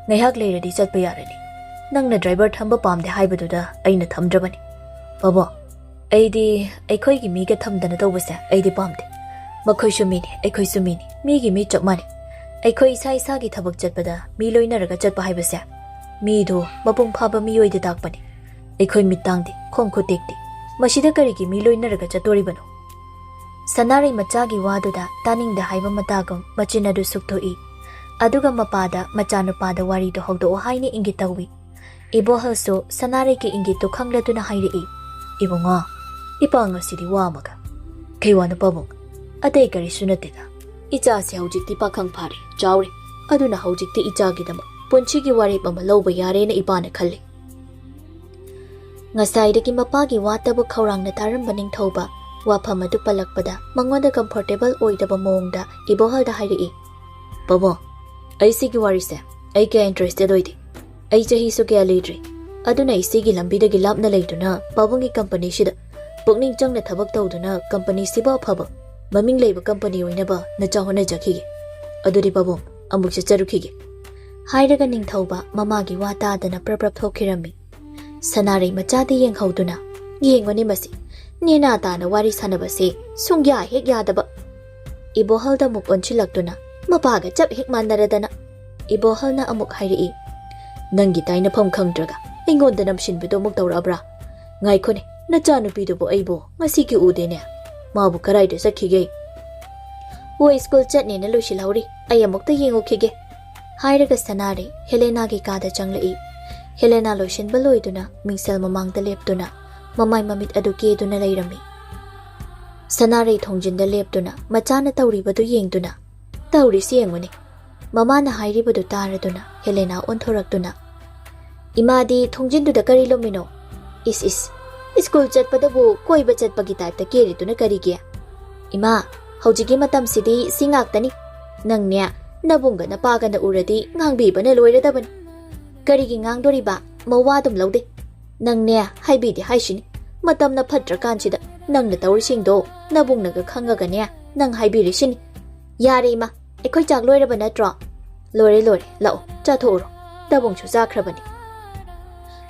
ꯉꯥꯏꯍꯥꯛ ꯂꯩꯔꯗꯤ ꯆꯠꯄ ꯌꯥꯔꯅꯤ꯫ ꯅꯪꯅ ꯗ꯭ꯔꯥꯏꯚꯔ ꯊꯝꯕ ꯄꯥꯝꯗꯦ ꯍꯥꯏꯕꯗꯨꯗ ꯑꯩꯅ ꯊꯝꯗ꯭ꯔꯕꯅꯤ꯫ ꯄꯥꯕꯨꯡ, ꯑꯩꯗꯤ ꯑꯩꯈꯣꯏꯒꯤ ꯃꯤꯒ ꯊꯝꯗꯅ ꯇꯧꯕꯁꯦ ꯑꯩꯗꯤ ꯄꯥꯝꯗꯦ꯫ ꯃꯈꯣꯏꯁꯨ ꯃꯤꯅꯤ, ꯑꯩꯈꯣꯏꯁꯨ ꯃꯤꯅꯤ, ꯃꯤꯒꯤ ꯃꯤ ꯆꯞ ꯃꯥꯟꯅꯩ꯫ ꯑꯩꯈꯣꯏ ꯏꯁꯥ ꯏꯁꯥꯒꯤ ꯊꯕꯛ ꯆꯠꯄꯗ ꯃꯤ ꯂꯣꯏꯅꯔꯒ ꯆꯠꯄ ꯍꯥꯏꯕꯁꯦ ꯃꯤꯗꯨ ꯃꯄꯨꯡ ꯐꯥꯕ ꯃꯤꯑꯣꯏꯗ ꯇꯥꯛꯄꯅꯤ꯫ ꯑꯩꯈꯣꯏ ꯃꯤꯠꯇꯥꯡꯗꯤ, ꯈꯣꯡ ꯈꯨꯠ ꯇꯦꯛꯇꯤ꯫ ꯃꯁꯤꯗ ꯀꯔꯤꯒꯤ ꯃꯤ ꯂꯣꯏꯅꯔꯒ ꯆꯠꯇꯣꯔꯤꯕꯅꯣ?" ꯁꯅꯥꯔꯩ ꯃꯆꯥꯒꯤ ꯋꯥꯗꯨꯗ ꯇꯥꯅꯤꯡꯗꯦ ꯍꯥꯏꯕ ꯃꯇꯥꯒꯨꯝ ꯃꯆꯤꯟ ꯑꯗꯨ ꯁꯨꯛꯊꯣꯛꯏ꯫ ꯑꯗꯨꯒ ꯃꯄꯥꯗ ꯃꯆꯥꯅꯨꯄꯥꯗ ꯋꯥꯔꯤꯗꯨ ꯍꯧꯗꯣꯛꯑꯣ ꯍꯥꯏꯅ ꯏꯪꯒꯤꯠ ꯇꯧꯏ꯫ ꯏꯕꯣꯍꯜꯁꯨ ꯁꯅꯥꯔꯩꯒꯤ ꯏꯪꯒꯤꯠꯇꯨ ꯈꯪꯂꯗꯨꯅ ꯍꯥꯏꯔꯛꯏ, "ꯏꯕꯨꯡꯉꯣ, ꯏꯄꯥ ꯉꯁꯤꯗꯤ ꯋꯥ ꯑꯃꯒ꯫" "ꯀꯩ ꯋꯥꯅꯣ ꯄꯥꯕꯨꯡ?" "ꯑꯇꯩ ꯀꯔꯤꯁꯨ ꯅꯠꯇꯦꯗ꯫ ꯏꯆꯥꯁꯦ ꯍꯧꯖꯤꯛꯇꯤ ꯄꯥꯈꯪ ꯐꯥꯔꯦ, ꯆꯥꯎꯔꯦ꯫ ꯑꯗꯨꯅ ꯍꯧꯖꯤꯛꯇꯤ ꯏꯆꯥꯒꯤꯗꯃꯛ ꯄꯨꯟꯁꯤꯒꯤ ꯋꯥꯔꯦꯞ ꯑꯃ ꯂꯧꯕ ꯌꯥꯔꯦꯅ ꯏꯄꯥꯅ ꯈꯜꯂꯤ꯫" ꯉꯁꯥꯏꯗꯒꯤ ꯃꯄꯥꯒꯤ ꯋꯥꯇꯕꯨ ꯈꯧꯔꯥꯡꯅ ꯇꯥꯔꯝꯕ ꯅꯤꯡꯊꯧꯕ ꯋꯥꯐꯝ ꯑꯗꯨ ꯄꯜꯂꯛꯄꯗ ꯃꯉꯣꯟꯗ ꯀꯝꯐꯣꯔꯇꯦꯕꯜ ꯑꯣꯏꯗꯕ ꯃꯑꯣꯡꯗ ꯏꯕꯣꯍꯜꯗ ꯍꯥꯏꯔꯛꯏ, "ꯄꯥꯕꯨꯡ, ꯑꯩ ꯁꯤꯒꯤ ꯋꯥꯔꯤꯁꯦ ꯑꯩ ꯀꯌꯥ ꯏꯟꯇꯔꯦꯁꯇꯦꯠ ꯑꯣꯏꯗꯦ꯫ ꯑꯩ ꯆꯍꯤꯁꯨ ꯀꯌꯥ ꯂꯤꯗ꯭ꯔꯤ꯫ ꯑꯗꯨꯅ ꯏꯆꯦꯒꯤ ꯂꯝꯕꯤꯗꯒꯤ ꯂꯥꯞꯅ ꯂꯩꯗꯨꯅ ꯄꯥꯕꯨꯡꯒꯤ ꯀꯝꯄꯅꯤꯁꯤꯗ ꯄꯨꯛꯅꯤꯡ ꯆꯪꯅ ꯊꯕꯛ ꯇꯧꯗꯨꯅ ꯀꯝꯄꯅꯤꯁꯤꯕꯨ ꯑꯐꯕ ꯃꯃꯤꯡ ꯂꯩꯕ ꯀꯝꯄꯅꯤ ꯑꯣꯏꯅꯕ ꯅꯆꯥ ꯍꯣꯠꯅꯖꯈꯤꯒꯦ꯫ ꯑꯗꯨꯗꯤ ꯄꯥꯕꯨꯡ, ꯑꯃꯨꯛ ꯆꯠꯆꯔꯨꯈꯤꯒꯦ꯫" ꯍꯥꯏꯔꯒ ꯅꯤꯡꯊꯧꯕ ꯃꯃꯥꯒꯤ ꯋꯥ ꯇꯥꯗꯅ ꯄ꯭ꯔꯞ ꯄ꯭ꯔꯞ ꯊꯣꯛꯈꯤꯔꯝꯃꯤ꯫ ꯁꯅꯥꯔꯩ ꯃꯆꯥꯗ ꯌꯦꯡꯍꯧꯗꯨꯅ, "ꯌꯦꯡꯉꯨꯅꯦ ꯃꯁꯤ, ꯅꯦꯅꯥ ꯇꯥꯅ ꯋꯥꯔꯤ ꯁꯥꯟꯅꯕꯁꯦ ꯁꯨꯡꯌꯥ ꯍꯦꯛ ꯌꯥꯗꯕ꯫" ꯏꯕꯣꯍꯜꯗ ꯑꯃꯨꯛ ꯑꯣꯟꯁꯤꯜꯂꯛꯇꯨꯅ, "ꯃꯄꯥꯒ ꯆꯞ ꯍꯦꯛ ꯃꯥꯟꯅꯔꯗꯅ꯫" ꯏꯕꯣꯍꯜꯅ ꯑꯃꯨꯛ ꯍꯥꯏꯔꯛꯏ, "ꯅꯪꯒꯤ ꯇꯥꯏꯅꯐꯝ ꯈꯪꯗ꯭ꯔꯒ ꯑꯩꯉꯣꯟꯗ ꯅꯝꯁꯤꯟꯕꯗꯣ ꯑꯃꯨꯛ ꯇꯧꯔꯛꯑꯕ꯭ꯔꯥ? ꯉꯥꯏꯈꯣꯅꯦ, ꯅꯆꯥꯅꯨꯄꯤꯗꯨꯕꯨ ꯑꯩꯕꯨ ꯉꯁꯤꯒꯤ ꯎꯗꯦꯅꯦ꯫ ꯃꯥꯕꯨ ꯀꯔꯥꯏꯗ ꯆꯠꯈꯤꯒꯦ?" "ꯍꯣꯏ, ꯁ꯭ꯀꯨꯜ ꯆꯠꯅꯦꯅ ꯂꯣꯏꯁꯤꯜꯍꯧꯔꯤ, ꯑꯩ ꯑꯃꯨꯛꯇ ꯌꯦꯡꯉꯨꯈꯤꯒꯦ꯫" ꯍꯥꯏꯔꯒ ꯁꯅꯥꯔꯩ ꯍꯦꯂꯦꯅꯥꯒꯤ ꯀꯥꯗ ꯆꯪꯂꯛꯏ꯫ ꯍꯦꯂꯦꯅꯥ ꯂꯣꯏꯁꯤꯟꯕ ꯂꯣꯏꯗꯨꯅ ꯃꯤꯡꯁꯦꯜ ꯃꯃꯥꯡꯗ ꯂꯦꯞꯇꯨꯅ ꯃꯃꯥꯏ ꯃꯃꯤꯠ ꯑꯗꯨ ꯀꯦꯗꯨꯅ ꯂꯩꯔꯝꯃꯤ꯫ ꯁꯅꯥꯔꯩ ꯊꯣꯡꯖꯤꯟꯗ ꯂꯦꯞꯇꯨꯅ ꯃꯆꯥꯅ ꯇꯧꯔꯤꯕꯗꯨ ꯌꯦꯡꯗꯨꯅ, "ꯇꯧꯔꯤꯁꯤ ꯌꯦꯡꯉꯨꯅꯦ꯫" ꯃꯃꯥꯅ ꯍꯥꯏꯔꯤꯕꯗꯨ ꯇꯥꯔꯗꯨꯅ ꯍꯦꯂꯦꯅꯥ ꯑꯣꯟꯊꯣꯔꯛꯇꯨꯅ, "ꯏꯃꯥꯗꯤ ꯊꯣꯡꯖꯤꯟꯗꯨꯗ ꯀꯔꯤ ꯂꯨꯝꯃꯤꯅꯣ? ꯏꯁ ꯏꯁ, ꯁ꯭ꯀꯨꯜ ꯆꯠꯄꯗꯕꯨ ꯀꯣꯏꯕ ꯆꯠꯄꯒꯤ ꯇꯥꯏꯞꯇ ꯀꯦꯔꯤꯗꯨꯅ ꯀꯔꯤꯒꯤ? ꯏꯃꯥ, ꯍꯧꯖꯤꯛꯀꯤ ꯃꯇꯝꯁꯤꯗꯤ ꯁꯤ ꯉꯥꯛꯇꯅꯤ꯫ ꯅꯪꯅꯦ, ꯅꯕꯨꯡꯒ ꯅꯄꯥꯒꯅ ꯎꯔꯗꯤ ꯉꯥꯡꯕꯤꯕꯅ ꯂꯣꯏꯔꯗꯕꯅꯤ꯫" "ꯀꯔꯤꯒꯤ ꯉꯥꯡꯗꯣꯔꯤꯕ? ꯃꯋꯥ ꯑꯗꯨꯝ ꯂꯧꯗꯦ꯫ ꯅꯪꯅꯦ, ꯍꯥꯏꯕꯤꯗꯤ ꯍꯥꯏꯁꯤꯅꯤ, ꯃꯇꯝꯅ ꯐꯠꯇ꯭ꯔꯀꯥꯟꯁꯤꯗ ꯅꯪꯅ ꯇꯧꯔꯤꯁꯤꯡꯗꯣ ꯅꯕꯨꯡꯅꯒ ꯈꯪꯉꯒꯅꯦ ꯅꯪ ꯍꯥꯏꯕꯤꯔꯤꯁꯤꯅꯤ꯫ ꯌꯥꯔꯦ ꯏꯃꯥ, ꯑꯩꯈꯣꯏ ꯆꯥꯛ ꯂꯣꯏꯔꯕ ꯅꯠꯇ꯭ꯔꯣ?" "ꯂꯣꯏꯔꯦ, ꯂꯣꯏꯔꯦ, ꯂꯥꯛꯑꯣ, ꯆꯥꯊꯣꯛꯎꯔꯣ꯫ ꯅꯕꯨꯡꯁꯨ ꯆꯥꯈ꯭ꯔꯕꯅꯤ꯫"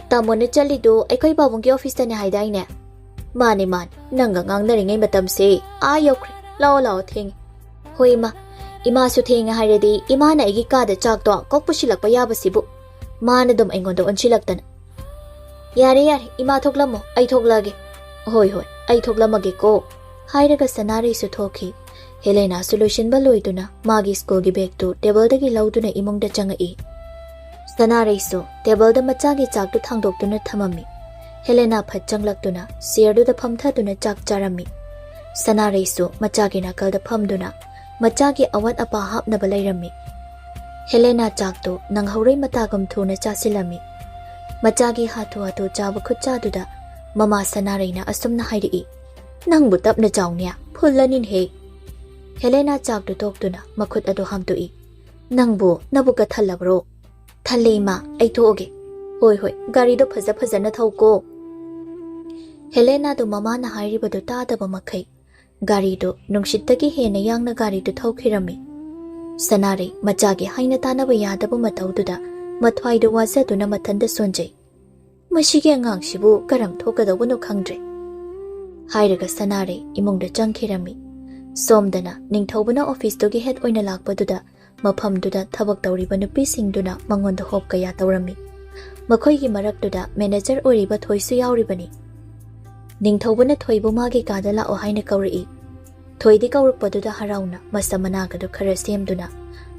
"ꯇꯥꯃꯣꯅ ꯆꯠꯂꯤꯗꯣ ꯑꯩꯈꯣꯏ ꯄꯥꯕꯨꯡꯒꯤ ꯑꯣꯐꯤꯁꯇꯅꯦ ꯍꯥꯏꯗꯥꯏꯅꯦ?" "ꯃꯥꯅꯦ, ꯃꯥꯅꯦ, ꯅꯪꯒ ꯉꯥꯡꯅꯔꯤꯉꯩ ꯃꯇꯝꯁꯦ ꯑꯥ ꯌꯧꯈ꯭ꯔꯦ꯫ ꯂꯥꯛꯑꯣ, ꯂꯥꯛꯑꯣ, ꯊꯦꯡꯉꯦ꯫" "ꯍꯣꯏ ꯏꯃꯥ, ꯏꯃꯥꯁꯨ ꯊꯦꯡꯉꯦ ꯍꯥꯏꯔꯗꯤ ꯏꯃꯥꯅ ꯑꯩꯒꯤ ꯀꯥꯗ ꯆꯥꯛꯇꯣ ꯀꯣꯛ ꯄꯨꯁꯤꯜꯂꯛꯄ ꯌꯥꯕꯁꯤꯕꯨ꯫ ꯃꯥꯅ ꯑꯗꯨꯝ ꯑꯩꯉꯣꯟꯗ ꯑꯣꯟꯁꯤꯜꯂꯛꯇꯅ꯫" "ꯌꯥꯔꯦ, ꯌꯥꯔꯦ, ꯏꯃꯥ ꯊꯣꯛꯂꯝꯃꯣ, ꯑꯩ ꯊꯣꯛꯂꯛꯑꯒꯦ꯫" "ꯍꯣꯏ, ꯍꯣꯏ, ꯑꯩ ꯊꯣꯛꯂꯝꯃꯒꯦꯀꯣ꯫" ꯍꯥꯏꯔꯒ ꯁꯅꯥꯔꯩꯁꯨ ꯊꯣꯛꯈꯤ꯫ ꯍꯦꯂꯦꯅꯥꯁꯨ ꯂꯣꯏꯁꯤꯟꯕ ꯂꯣꯏꯗꯨꯅ ꯃꯥꯒꯤ ꯁ꯭ꯀꯨꯜꯒꯤ ꯕꯦꯒꯇꯨ ꯇꯦꯕꯜꯗꯒꯤ ꯂꯧꯗꯨꯅ ꯏꯃꯨꯡꯗ ꯆꯪꯉꯛꯏ꯫ ꯁꯅꯥꯔꯩꯁꯨ ꯇꯦꯕꯜꯗ ꯃꯆꯥꯒꯤ ꯆꯥꯛꯇꯨ ꯊꯥꯡꯗꯣꯛꯇꯨꯅ ꯊꯝꯃꯝꯃꯤ꯫ ꯍꯦꯂꯦꯅꯥ ꯐꯠ ꯆꯪꯂꯛꯇꯨꯅ ꯆꯤꯌꯔꯗꯨꯗ ꯐꯝꯊꯗꯨꯅ ꯆꯥꯛ ꯆꯥꯔꯝꯃꯤ꯫ ꯁꯅꯥꯔꯩꯁꯨ ꯃꯆꯥꯒꯤ ꯅꯥꯀꯜꯗ ꯐꯝꯗꯨꯅ ꯃꯆꯥꯒꯤ ꯑꯋꯥꯠ ꯑꯄꯥ ꯍꯥꯞꯅꯕ ꯂꯩꯔꯝꯃꯤ꯫ ꯍꯦꯂꯦꯅꯥ ꯆꯥꯛꯇꯨ ꯅꯪꯍꯧꯔꯣꯏ ꯃꯇꯥꯒꯨꯝ ꯊꯨꯅ ꯆꯥꯁꯤꯜꯂꯝꯃꯤ꯫ ꯃꯆꯥꯒꯤ ꯍꯥꯊꯨ ꯍꯥꯊꯨ ꯆꯥꯕ ꯈꯨꯠꯆꯥꯗꯨꯗ ꯃꯃꯥ ꯁꯅꯥꯔꯩꯅ ꯑꯁꯨꯝꯅ ꯍꯥꯏꯔꯛꯏ, "ꯅꯪꯕꯨ ꯇꯞꯅ ꯆꯥꯎꯅꯦ, ꯐꯨꯜꯂꯅꯤꯅꯦꯍꯦ꯫" ꯍꯦꯂꯦꯅꯥ ꯆꯥꯛꯇꯨ ꯇꯣꯛꯇꯨꯅ ꯃꯈꯨꯠ ꯑꯗꯨ ꯍꯥꯝꯗꯣꯛꯏ꯫ "ꯅꯪꯕꯨ ꯅꯕꯨꯛꯀ ꯊꯜꯂꯕ꯭ꯔꯣ?" "ꯊꯜꯂꯦ ꯏꯃꯥ, ꯑꯩ ꯊꯣꯛꯑꯒꯦ꯫" "ꯍꯣꯏ, ꯍꯣꯏ, ꯒꯥꯔꯤꯗꯣ ꯐꯖ ꯐꯖꯅ ꯊꯧꯀꯣ꯫" ꯍꯦꯂꯦꯅꯥꯗꯨ ꯃꯃꯥꯅ ꯍꯥꯏꯔꯤꯕꯗꯨ ꯇꯥꯗꯕ ꯃꯈꯩ ꯒꯥꯔꯤꯗꯨ ꯅꯨꯡꯁꯤꯠꯇꯒꯤ ꯍꯦꯟꯅ ꯌꯥꯡꯅ ꯒꯥꯔꯤꯗꯨ ꯊꯧꯈꯤꯔꯝꯃꯤ꯫ ꯁꯅꯥꯔꯩ ꯃꯆꯥꯒꯤ ꯍꯥꯏꯅ ꯇꯥꯅꯕ ꯌꯥꯗꯕ ꯃꯇꯧꯗꯨꯗ ꯃꯊ꯭ꯋꯥꯏꯗꯨ ꯋꯥꯖꯗꯨꯅ ꯃꯊꯟꯇ ꯁꯣꯟꯖꯩ꯫ "ꯃꯁꯤꯒꯤ ꯑꯉꯥꯡꯁꯤꯕꯨ ꯀꯔꯝ ꯊꯣꯛꯀꯗꯧꯕꯅꯣ ꯈꯪꯗ꯭ꯔꯦ" ꯍꯥꯏꯔꯒ ꯁꯅꯥꯔꯩ ꯏꯃꯨꯡꯗ ꯆꯪꯈꯤꯔꯝꯃꯤ꯫ ꯁꯣꯝꯗꯅ ꯅꯤꯡꯊꯧꯕꯅ ꯑꯣꯐꯤꯁꯇꯨꯒꯤ ꯍꯦꯗ ꯑꯣꯏꯅ ꯂꯥꯛꯄꯗꯨꯗ ꯃꯐꯝꯗꯨꯗ ꯊꯕꯛ ꯇꯧꯔꯤꯕ ꯅꯨꯄꯤꯁꯤꯡꯗꯨꯅ ꯃꯉꯣꯟꯗ ꯍꯣꯞ ꯀꯌꯥ ꯇꯧꯔꯝꯃꯤ꯫ ꯃꯈꯣꯏꯒꯤ ꯃꯔꯛꯇꯨꯗ ꯃꯦꯅꯦꯖꯔ ꯑꯣꯏꯔꯤꯕ ꯊꯣꯏꯁꯨ ꯌꯥꯎꯔꯤꯕꯅꯤ꯫ ꯅꯤꯡꯊꯧꯕꯅ ꯊꯣꯏꯕꯨ ꯃꯥꯒꯤ ꯀꯥꯗ ꯂꯥꯛꯑꯣ ꯍꯥꯏꯅ ꯀꯧꯔꯛꯏ꯫ ꯊꯣꯏꯗꯤ ꯀꯧꯔꯛꯄꯗꯨꯗ ꯍꯔꯥꯎꯅ ꯃꯁꯝ ꯃꯅꯥꯒꯗꯨ ꯈꯔ ꯁꯦꯝꯗꯨꯅ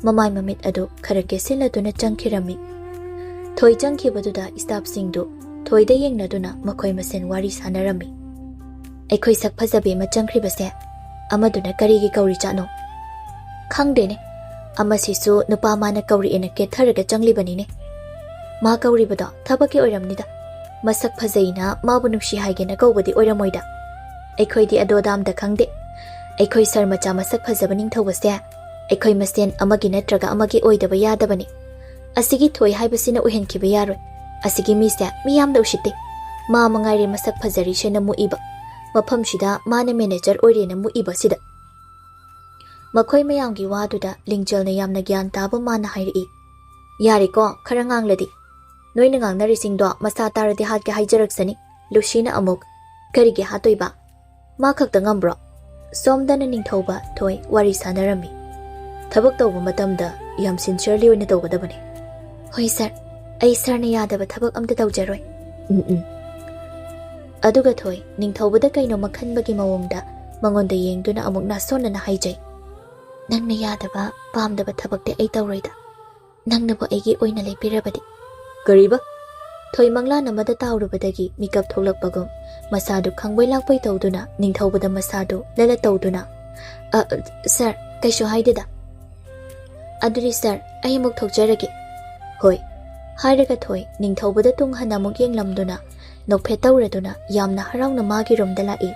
ꯃꯃꯥꯏ ꯃꯃꯤꯠ ꯑꯗꯨ ꯈꯔ ꯀꯦꯁꯤꯜꯂꯗꯨꯅ ꯆꯪꯈꯤꯔꯝꯃꯤ꯫ ꯊꯣꯏ ꯆꯪꯈꯤꯕꯗꯨꯗ ꯁ꯭ꯇꯥꯐꯁꯤꯡꯗꯨ ꯊꯣꯏꯗ ꯌꯦꯡꯅꯗꯨꯅ ꯃꯈꯣꯏ ꯃꯁꯦꯟ ꯋꯥꯔꯤ ꯁꯥꯟꯅꯔꯝꯃꯤ꯫ "ꯑꯩꯈꯣꯏ ꯁꯛ ꯐꯖꯕꯤ ꯑꯃ ꯆꯪꯈ꯭ꯔꯤꯕꯁꯦ ꯑꯃꯗꯨꯅ ꯀꯔꯤꯒꯤ ꯀꯧꯔꯤꯖꯥꯠꯅꯣ?" "ꯈꯪꯗꯦꯅꯦ, ꯑꯃꯁꯤꯁꯨ ꯅꯨꯄꯥ ꯃꯥꯅ ꯀꯧꯔꯛꯑꯦꯅ ꯀꯦꯊꯔꯒ ꯆꯪꯂꯤꯕꯅꯤꯅꯦ꯫ ꯃꯥ ꯀꯧꯔꯤꯕꯗꯣ ꯊꯕꯛꯀꯤ ꯑꯣꯏꯔꯝꯅꯤꯗ꯫ ꯃꯁꯛ ꯐꯖꯩꯅ ꯃꯥꯕꯨ ꯅꯨꯡꯁꯤ ꯍꯥꯏꯒꯦꯅ ꯀꯧꯕꯗꯤ ꯑꯣꯏꯔꯝꯃꯣꯏꯗ꯫ ꯑꯩꯈꯣꯏꯗꯤ ꯑꯗꯣ ꯑꯗꯥ ꯑꯝꯇ ꯈꯪꯗꯦ꯫ ꯑꯩꯈꯣꯏ ꯁꯔ ꯃꯆꯥ ꯃꯁꯛ ꯐꯖꯕ ꯅꯤꯡꯊꯧꯕꯁꯦ ꯑꯩꯈꯣꯏ ꯃꯁꯦꯟ ꯑꯃꯒꯤ ꯅꯠꯇ꯭ꯔꯒ ꯑꯃꯒꯤ ꯑꯣꯏꯗꯕ ꯌꯥꯗꯕꯅꯤ꯫ "ꯑꯁꯤꯒꯤ ꯊꯣꯏ ꯍꯥꯏꯕꯁꯤꯅ ꯑꯣꯏꯍꯟꯈꯤꯕ ꯌꯥꯔꯣꯏ꯫ ꯑꯁꯤꯒꯤ ꯃꯤꯁꯦ ꯃꯤ ꯌꯥꯝꯅ ꯎꯁꯤꯠꯇꯦ꯫ ꯃꯥ ꯃꯉꯥꯏꯔꯦ ꯃꯁꯛ ꯐꯖꯔꯤꯁꯦꯅ ꯃꯨꯛꯏꯕ꯫ ꯃꯐꯝꯁꯤꯗ ꯃꯥꯅ ꯃꯦꯅꯦꯖꯔ ꯑꯣꯏꯔꯦꯅ ꯃꯨꯛꯏꯕ ꯁꯤꯗ꯫" ꯃꯈꯣꯏ ꯃꯌꯥꯝꯒꯤ ꯋꯥꯗꯨꯗ ꯂꯤꯡꯖꯦꯜꯅ ꯌꯥꯝꯅ ꯒ꯭ꯌꯥꯟ ꯇꯥꯕ ꯃꯥꯅ ꯍꯥꯏꯔꯛꯏ, "ꯌꯥꯔꯦꯀꯣ, ꯈꯔ ꯉꯥꯡꯂꯗꯤ꯫ ꯅꯣꯏꯅ ꯉꯥꯡꯅꯔꯤꯁꯤꯡꯗꯣ ꯃꯁꯥ ꯇꯥꯔꯗꯤ ꯍꯥꯠꯀꯦ ꯍꯥꯏꯖꯔꯛꯁꯅꯤ꯫" ꯂꯨꯁꯤꯅ ꯑꯃꯨꯛ, "ꯀꯔꯤꯒꯤ ꯍꯥꯠꯇꯣꯏꯕ? ꯃꯥ ꯈꯛꯇ ꯉꯝꯕ꯭ꯔꯣ?" ꯁꯣꯝꯗꯅ ꯅꯤꯡꯊꯧꯕ ꯊꯣꯏ ꯋꯥꯔꯤ ꯁꯥꯟꯅꯔꯝꯃꯤ꯫ "ꯊꯕꯛ ꯇꯧꯕ ꯃꯇꯝꯗ ꯌꯥꯝ ꯁꯤꯟꯁꯤꯌꯔꯂꯤ ꯑꯣꯏꯅ ꯇꯧꯒꯗꯕꯅꯤ꯫" "ꯍꯣꯏ ꯁꯥꯔ, ꯑꯩ ꯁꯥꯔꯅ ꯌꯥꯗꯕ ꯊꯕꯛ ꯑꯝꯇ ꯇꯧꯖꯔꯣꯏ꯫" "ꯎꯝ, ꯎꯝ꯫" ꯑꯗꯨꯒ ꯊꯣꯏ ꯅꯤꯡꯊꯧꯕꯗ ꯀꯩꯅꯣꯝꯃ ꯈꯟꯕꯒꯤ ꯃꯑꯣꯡꯗ ꯃꯉꯣꯟꯗ ꯌꯦꯡꯗꯨꯅ ꯑꯃꯨꯛ ꯅꯥꯁꯣꯟꯅꯅ ꯍꯥꯏꯖꯩ, "ꯅꯪꯅ ꯌꯥꯗꯕ, ꯄꯥꯝꯗꯕ ꯊꯕꯛꯇꯤ ꯑꯩ ꯇꯧꯔꯣꯏꯗ, ꯅꯪꯅꯕꯨ ꯑꯩꯒꯤ ꯑꯣꯏꯅ ꯂꯦꯞꯄꯤꯔꯕꯗꯤ꯫" "ꯀꯔꯤꯕ?" ꯊꯣꯏ ꯃꯪꯂꯥꯟ ꯑꯃꯗ ꯇꯥꯎꯔꯨꯕꯗꯒꯤ ꯃꯤꯀꯞ ꯊꯣꯛꯂꯛꯄꯒꯨꯝ ꯃꯁꯥꯗꯨ ꯈꯪꯕꯣꯏ ꯂꯥꯛꯄꯣꯏ ꯇꯧꯗꯨꯅ ꯅꯤꯡꯊꯧꯕꯗ ꯃꯁꯥꯗꯨ ꯂꯂꯠ ꯇꯧꯗꯨꯅ, "ꯑ, ꯁꯥꯔ, ꯀꯩꯁꯨ ꯍꯥꯏꯗꯦꯗ꯫" "ꯑꯗꯨꯗꯤ ꯁꯥꯔ, ꯑꯩ ꯑꯃꯨꯛ ꯊꯣꯛꯆꯔꯒꯦ꯫" "ꯍꯣꯏ꯫" ꯍꯥꯏꯔꯒ ꯊꯣꯏ ꯅꯤꯡꯊꯧꯕꯗ ꯇꯨꯡ ꯍꯟꯅ ꯑꯃꯨꯛ ꯌꯦꯡꯂꯝꯗꯨꯅ ꯅꯣꯛꯐꯦꯠ ꯇꯧꯔꯗꯨꯅ ꯌꯥꯝꯅ ꯍꯔꯥꯎꯅ ꯃꯥꯒꯤ ꯔꯨꯝꯗ ꯂꯥꯛꯏ꯫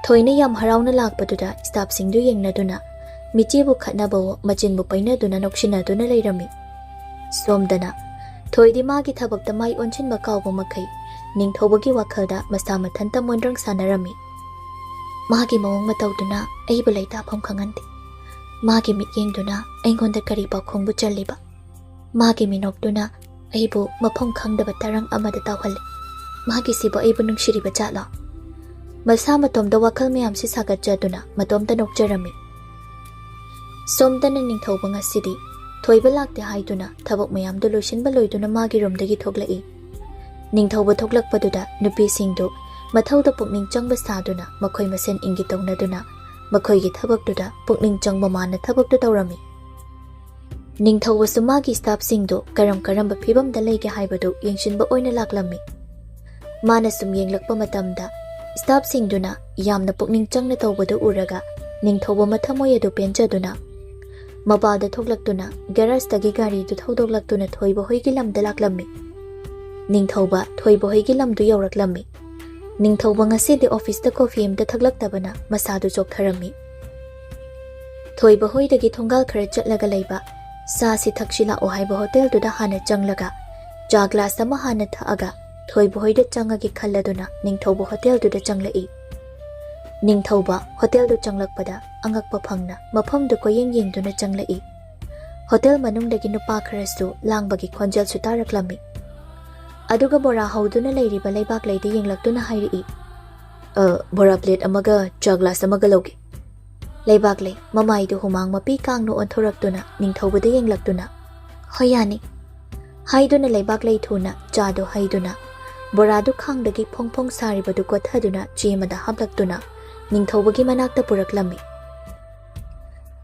ꯊꯣꯏꯅ ꯌꯥꯝ ꯍꯔꯥꯎꯅ ꯂꯥꯛꯄꯗꯨꯗ ꯁ꯭ꯇꯥꯐꯁꯤꯡꯗꯨ ꯌꯦꯡꯅꯗꯨꯅ ꯃꯤꯆꯤꯕꯨ ꯈꯠꯅꯕꯋꯣ ꯃꯆꯤꯟꯕꯨ ꯄꯩꯅꯗꯨꯅ ꯅꯣꯛꯁꯤꯟꯅꯗꯨꯅ ꯂꯩꯔꯝꯃꯤ꯫ ꯁꯣꯝꯗꯅ ꯊꯣꯏꯗꯤ ꯃꯥꯒꯤ ꯊꯕꯛꯇ ꯃꯥꯏ ꯑꯣꯟꯁꯤꯟꯕ ꯀꯥꯎꯕ ꯃꯈꯩ ꯅꯤꯡꯊꯧꯕꯒꯤ ꯋꯥꯈꯜꯗ ꯃꯁꯥ ꯃꯊꯟꯇ ꯃꯣꯟꯗ꯭ꯔꯪ ꯁꯥꯟꯅꯔꯝꯃꯤ꯫ "ꯃꯥꯒꯤ ꯃꯑꯣꯡ ꯃꯇꯧꯗꯨꯅ ꯑꯩꯕꯨ ꯂꯩꯇꯥꯐꯝ ꯈꯪꯍꯟꯗꯦ꯫ ꯃꯥꯒꯤ ꯃꯤꯠꯌꯦꯡꯗꯨꯅ ꯑꯩꯉꯣꯟꯗ ꯀꯔꯤ ꯄꯥꯎꯈꯣꯡꯕꯨ ꯆꯜꯂꯤꯕ? ꯃꯥꯒꯤ ꯃꯤꯅꯣꯛꯇꯨꯅ ꯑꯩꯕꯨ ꯃꯐꯝ ꯈꯪꯗꯕ ꯇꯔꯪ ꯑꯃꯗ ꯇꯥꯎꯍꯜꯂꯤ꯫ ꯃꯥꯒꯤꯁꯤꯕꯨ ꯑꯩꯕꯨ ꯅꯨꯡꯁꯤꯔꯤꯕ ꯖꯥꯠꯂꯣ?" ꯃꯁꯥ ꯃꯇꯣꯝꯗ ꯋꯥꯈꯜ ꯃꯌꯥꯝꯁꯤ ꯁꯥꯒꯠꯆꯗꯨꯅ ꯃꯇꯣꯝꯇ ꯅꯣꯛꯆꯔꯝꯃꯤ꯫ ꯁꯣꯝꯗꯅ ꯅꯤꯡꯊꯧꯕ ꯉꯁꯤꯗꯤ ꯊꯣꯏꯕ ꯂꯥꯛꯇꯦ ꯍꯥꯏꯗꯨꯅ ꯊꯕꯛ ꯃꯌꯥꯝꯗꯨ ꯂꯣꯏꯁꯤꯟꯕ ꯂꯣꯏꯗꯨꯅ ꯃꯥꯒꯤ ꯔꯨꯝꯗꯒꯤ ꯊꯣꯛꯂꯛꯏ꯫ ꯅꯤꯡꯊꯧꯕ ꯊꯣꯛꯂꯛꯄꯗꯨꯗ ꯅꯨꯄꯤꯁꯤꯡꯗꯨ ꯃꯊꯧꯗ ꯄꯨꯛꯅꯤꯡ ꯆꯪꯕ ꯁꯥꯗꯨꯅ ꯃꯈꯣꯏ ꯃꯁꯦꯟ ꯏꯪꯒꯤꯠ ꯇꯧꯅꯗꯨꯅ ꯃꯈꯣꯏꯒꯤ ꯊꯕꯛꯇꯨꯗ ꯄꯨꯛꯅꯤꯡ ꯆꯪꯕ ꯃꯥꯅ ꯊꯕꯛꯇꯨ ꯇꯧꯔꯝꯃꯤ꯫ ꯅꯤꯡꯊꯧꯕꯁꯨ ꯃꯥꯒꯤ ꯁ꯭ꯇꯥꯐꯁꯤꯡꯗꯨ ꯀꯔꯝ ꯀꯔꯝꯕ ꯐꯤꯕꯝꯗ ꯂꯩꯒꯦ ꯍꯥꯏꯕꯗꯨ ꯌꯦꯡꯁꯤꯟꯕ ꯑꯣꯏꯅ ꯂꯥꯛꯂꯝꯃꯤ꯫ ꯃꯥꯅ ꯁꯨꯝ ꯌꯦꯡꯂꯛꯄ ꯃꯇꯝꯗ ꯁ꯭ꯇꯥꯐꯁꯤꯡꯗꯨꯅ ꯌꯥꯝꯅ ꯄꯨꯛꯅꯤꯡ ꯆꯪꯅ ꯇꯧꯕꯗꯨ ꯎꯔꯒ ꯅꯤꯡꯊꯧꯕ ꯃꯊꯃꯣꯏ ꯑꯗꯨ ꯄꯦꯟꯖꯗꯨꯅ ꯃꯄꯥꯗ ꯊꯣꯛꯂꯛꯇꯨꯅ ꯒꯦꯔꯦꯖꯇꯒꯤ ꯒꯥꯔꯤꯗꯨ ꯊꯧꯗꯣꯛꯂꯛꯇꯨꯅ ꯊꯣꯏꯕ ꯍꯣꯏꯒꯤ ꯂꯝꯗ ꯂꯥꯛꯂꯝꯃꯤ꯫ ꯅꯤꯡꯊꯧꯕ ꯊꯣꯏꯕ ꯍꯣꯏꯒꯤ ꯂꯝꯗꯨ ꯌꯧꯔꯛꯂꯝꯃꯤ꯫ ꯅꯤꯡꯊꯧꯕ ꯉꯁꯤꯗꯤ ꯑꯣꯐꯤꯁꯇ ꯀꯣꯐꯤ ꯑꯃꯇ ꯊꯛꯂꯛꯇꯕꯅ ꯃꯁꯥꯗꯨ ꯆꯣꯛꯊꯔꯝꯃꯤ꯫ ꯊꯣꯏꯕ ꯍꯣꯏꯗꯒꯤ ꯊꯣꯡꯒꯥꯜ ꯈꯔ ꯆꯠꯂꯒ ꯂꯩꯕ ꯆꯥꯁꯤ ꯊꯛꯁꯤ ꯂꯥꯛꯑꯣ ꯍꯥꯏꯕ ꯍꯣꯇꯦꯜꯗꯨꯗ ꯍꯥꯟꯅ ꯆꯪꯂꯒ ꯆꯥ ꯒ꯭ꯂꯥꯁ ꯑꯃ ꯍꯥꯟꯅ ꯊꯛꯑꯒ ꯊꯣꯏꯕ ꯍꯣꯏꯗ ꯆꯪꯉꯒꯦ ꯈꯜꯂꯗꯨꯅ ꯅꯤꯡꯊꯧꯕ ꯍꯣꯇꯦꯜꯗꯨꯗ ꯆꯪꯂꯛꯏ꯫ ꯅꯤꯡꯊꯧꯕ ꯍꯣꯇꯦꯜꯗꯨ ꯆꯪꯂꯛꯄꯗ ꯑꯉꯛꯄ ꯐꯪꯅ ꯃꯐꯝꯗꯨ ꯀꯣꯏꯌꯦꯡ ꯌꯦꯡꯗꯨꯅ ꯆꯪꯂꯛꯏ꯫ ꯍꯣꯇꯦꯜ ꯃꯅꯨꯡꯗꯒꯤ ꯅꯨꯄꯥ ꯈꯔꯁꯨ ꯂꯥꯡꯕꯒꯤ ꯈꯣꯟꯖꯦꯜꯁꯨ ꯇꯥꯔꯛꯂꯝꯃꯤ꯫ ꯑꯗꯨꯒ ꯕꯣꯔꯥ ꯍꯧꯗꯨꯅ ꯂꯩꯔꯤꯕ ꯂꯩꯕꯥꯛꯂꯩꯗ ꯌꯦꯡꯂꯛꯇꯨꯅ ꯍꯥꯏꯔꯛꯏ, "ꯑ, ꯕꯣꯔꯥ ꯄ꯭ꯂꯦꯠ ꯑꯃꯒ ꯆꯥ ꯒ꯭ꯂꯥꯁ ꯑꯃꯒ ꯂꯧꯒꯦ꯫" ꯂꯩꯕꯥꯛꯂꯩ ꯃꯃꯥꯏꯗꯨ ꯍꯨꯃꯥꯡ ꯃꯄꯤ ꯀꯥꯡꯅ ꯑꯣꯟꯊꯣꯔꯛꯇꯨꯅ ꯅꯤꯡꯊꯧꯕꯗ ꯌꯦꯡꯂꯛꯇꯨꯅ, "ꯍꯣꯏ, ꯌꯥꯅꯤ," ꯍꯥꯏꯗꯨꯅ ꯂꯩꯕꯥꯛꯂꯩ ꯊꯨꯅ ꯆꯥꯗꯨ ꯍꯩꯗꯨꯅ ꯕꯣꯔꯥꯗꯨ ꯈꯥꯡꯗꯒꯤ ꯐꯣꯡ ꯐꯣꯡ ꯁꯥꯔꯤꯕꯗꯨ ꯀꯣꯠꯊꯗꯨꯅ ꯆꯦ ꯑꯃꯗ ꯍꯥꯞꯂꯛꯇꯨꯅ ꯅꯤꯡꯊꯧꯕꯒꯤ ꯃꯅꯥꯛꯇ ꯄꯨꯔꯛꯂꯝꯃꯤ꯫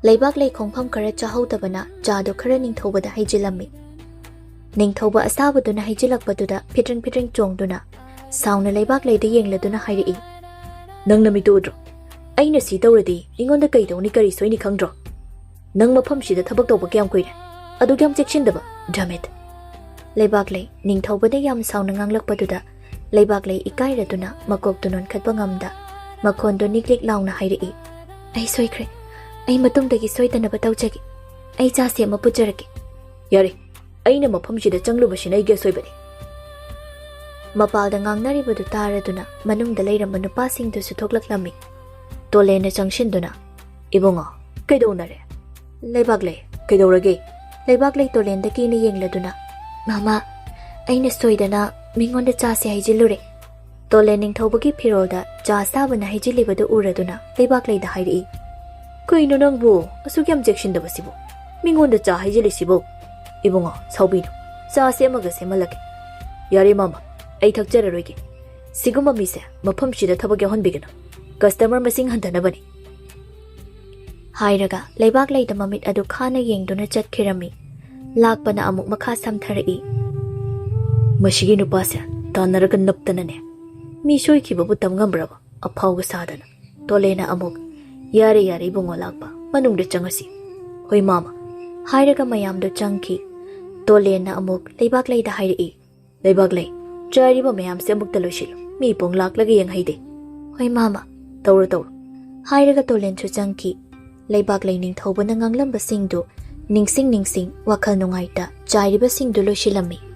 ꯂꯩꯕꯥꯛꯂꯩ ꯈꯣꯡꯐꯝ ꯈꯔ ꯆꯥꯍꯧꯗꯕꯅ ꯆꯥꯗꯨ ꯈꯔ ꯅꯤꯡꯊꯧꯕꯗ ꯍꯩꯖꯤꯜꯂꯝꯃꯤ꯫ ꯅꯤꯡꯊꯧꯕ ꯑꯁꯥꯕꯗꯨꯅ ꯍꯩꯖꯤꯜꯂꯛꯄꯗꯨꯗ ꯐꯤꯇ꯭ꯔꯤꯡ ꯐꯤꯇ꯭ꯔꯤꯡ ꯆꯣꯡꯗꯨꯅ ꯁꯥꯎꯅ ꯂꯩꯕꯥꯛꯂꯩꯗ ꯌꯦꯡꯂꯗꯨꯅ ꯍꯥꯏꯔꯛꯏ, "ꯅꯪ ꯅꯃꯤꯠꯇꯨ ꯎꯗ꯭ꯔꯣ? ꯑꯩꯅ ꯁꯤ ꯇꯧꯔꯗꯤ ꯑꯩꯉꯣꯟꯗ ꯀꯩ ꯇꯧꯅꯤ, ꯀꯔꯤ ꯁꯣꯏꯅꯤ ꯈꯪꯗ꯭ꯔꯣ? ꯅꯪ ꯃꯐꯝꯁꯤꯗ ꯊꯕꯛ ꯇꯧꯕ ꯀꯌꯥꯝ ꯀꯨꯏꯔꯦ? ꯑꯗꯨꯛ ꯌꯥꯝ ꯆꯦꯛꯁꯤꯟꯗꯕ? Damn it!" ꯂꯩꯕꯥꯛꯂꯩ ꯅꯤꯡꯊꯧꯕꯗ ꯌꯥꯝ ꯁꯥꯎꯅ ꯉꯥꯡꯂꯛꯄꯗꯨꯗ ꯂꯩꯕꯥꯛꯂꯩ ꯏꯀꯥꯏꯔꯗꯨꯅ ꯃꯀꯣꯛꯇꯨ ꯅꯣꯟꯈꯠꯄ ꯉꯝꯗ ꯃꯈꯣꯟꯗꯨ ꯅꯤꯛꯂꯤꯛ ꯂꯥꯎꯅ ꯍꯥꯏꯔꯛꯏ, "ꯑꯩ ꯁꯣꯏꯈ꯭ꯔꯦ꯫ ꯑꯩ ꯃꯇꯨꯡꯗꯒꯤ ꯁꯣꯏꯗꯅꯕ ꯇꯧꯖꯒꯦ꯫ ꯑꯩ ꯆꯥꯁꯦ ꯑꯃ ꯄꯨꯖꯔꯛꯀꯦ꯫" "ꯌꯥꯔꯦ, ꯑꯩꯅ ꯃꯐꯝꯁꯤꯗ ꯆꯪꯂꯨꯕꯁꯤꯅ ꯑꯩꯒꯤ ꯑꯁꯣꯏꯕꯅꯤ꯫" ꯃꯄꯥꯜꯗ ꯉꯥꯡꯅꯔꯤꯕꯗꯨ ꯇꯥꯔꯗꯨꯅ ꯃꯅꯨꯡꯗ ꯂꯩꯔꯝꯕ ꯅꯨꯄꯥꯁꯤꯡꯗꯨꯁꯨ ꯊꯣꯛꯂꯛꯂꯝꯃꯤ꯫ ꯇꯣꯂꯦꯟꯅ ꯆꯪꯁꯤꯟꯗꯨꯅ, "ꯏꯕꯨꯡꯉꯣ, ꯀꯩꯗꯧꯅꯔꯦ?" "ꯂꯩꯕꯥꯛꯂꯩ, ꯀꯩꯗꯧꯔꯒꯦ?" ꯂꯩꯕꯥꯛꯂꯩ ꯇꯣꯂꯦꯟꯗ ꯀꯤꯅ ꯌꯦꯡꯂꯗꯨꯅ, "ꯃꯃꯥ, ꯑꯩꯅ ꯁꯣꯏꯗꯅ ꯃꯤꯉꯣꯟꯗ ꯆꯥꯁꯦ ꯍꯩꯖꯤꯜꯂꯨꯔꯦ꯫" ꯇꯣꯂꯦꯟ ꯅꯤꯡꯊꯧꯕꯒꯤ ꯐꯤꯔꯣꯜꯗ ꯆꯥ ꯑꯁꯥꯕꯅ ꯍꯩꯖꯤꯜꯂꯤꯕꯗꯨ ꯎꯔꯗꯨꯅ ꯂꯩꯕꯥꯛꯂꯩꯗ ꯍꯥꯏꯔꯛꯏ, "ꯀꯩꯅꯣ ꯅꯪꯕꯨ ꯑꯁꯨꯛ ꯌꯥꯝ ꯆꯦꯛꯁꯤꯟꯗꯕꯁꯤꯕꯨ? ꯃꯤꯉꯣꯟꯗ ꯆꯥ ꯍꯩꯖꯤꯜꯂꯤꯁꯤꯕꯨ?" "ꯏꯕꯨꯡꯉꯣ, ꯁꯥꯎꯕꯤꯅꯨ, ꯆꯥ ꯁꯦꯝꯃꯒ ꯁꯦꯝꯍꯜꯂꯛꯀꯦ꯫" "ꯌꯥꯔꯦ ꯃꯥꯃ, ꯑꯩ ꯊꯛꯆꯔꯔꯣꯏꯒꯦ꯫ ꯁꯤꯒꯨꯝꯕ ꯃꯤꯁꯦ ꯃꯐꯝꯁꯤꯗ ꯊꯕꯛ ꯌꯥꯎꯍꯟꯕꯤꯒꯅꯨ꯫ ꯀꯁꯇꯃꯔ ꯃꯁꯤꯡ ꯍꯟꯊꯅꯕꯅꯤ꯫" ꯍꯥꯏꯔꯒ ꯂꯩꯕꯥꯛꯂꯩꯗ ꯃꯃꯤꯠ ꯑꯗꯨ ꯈꯥꯅ ꯌꯦꯡꯗꯨꯅ ꯆꯠꯈꯤꯔꯝꯃꯤ꯫ ꯂꯥꯛꯄꯅ ꯑꯃꯨꯛ ꯃꯈꯥ ꯁꯝꯊꯔꯛꯏ, "ꯃꯁꯤꯒꯤ ꯅꯨꯄꯥꯁꯦ ꯇꯥꯟꯅꯔꯒ ꯅꯞꯇꯅꯅꯦ꯫ ꯃꯤ ꯁꯣꯏꯈꯤꯕꯕꯨ ꯇꯝ ꯉꯝꯕ꯭ꯔꯕ? ꯑꯐꯥꯎꯕ ꯁꯥꯗꯅ꯫" ꯇꯣꯂꯦꯟꯅ ꯑꯃꯨꯛ, "ꯌꯥꯔꯦ, ꯌꯥꯔꯦ ꯏꯕꯨꯡꯉꯣ ꯂꯥꯛꯄ, ꯃꯅꯨꯡꯗ ꯆꯪꯉꯁꯤ꯫" "ꯍꯣꯏ ꯃꯥꯃ꯫" ꯍꯥꯏꯔꯒ ꯃꯌꯥꯝꯗꯣ ꯆꯪꯈꯤ꯫ ꯇꯣꯂꯦꯟꯅ ꯑꯃꯨꯛ ꯂꯩꯕꯥꯛꯂꯩꯗ ꯍꯥꯏꯔꯛꯏ, "ꯂꯩꯕꯥꯛꯂꯩ, ꯆꯥꯏꯔꯤꯕ ꯃꯌꯥꯝꯁꯦ ꯑꯃꯨꯛꯇ ꯂꯣꯏꯁꯤꯜꯂꯨ꯫ ꯃꯤ ꯄꯣꯡ ꯂꯥꯛꯂꯒ ꯌꯦꯡꯍꯩꯗꯦ꯫" "ꯍꯣꯏ ꯃꯥꯃ, ꯇꯧꯔꯣ ꯇꯧꯔꯣ꯫" ꯍꯥꯏꯔꯒ ꯇꯣꯂꯦꯟꯁꯨ ꯆꯪꯈꯤ꯫ ꯂꯩꯕꯥꯛꯂꯩ ꯅꯤꯡꯊꯧꯕꯅ ꯉꯥꯡꯂꯝꯕꯁꯤꯡꯗꯨ ꯅꯤꯡꯁꯤꯡ ꯅꯤꯡꯁꯤꯡ ꯋꯥꯈꯜ ꯅꯨꯡꯉꯥꯏꯇ ꯆꯥꯏꯔꯤꯕꯁꯤꯡꯗꯨ ꯂꯣꯏꯁꯤꯜꯂꯝꯃꯤ꯫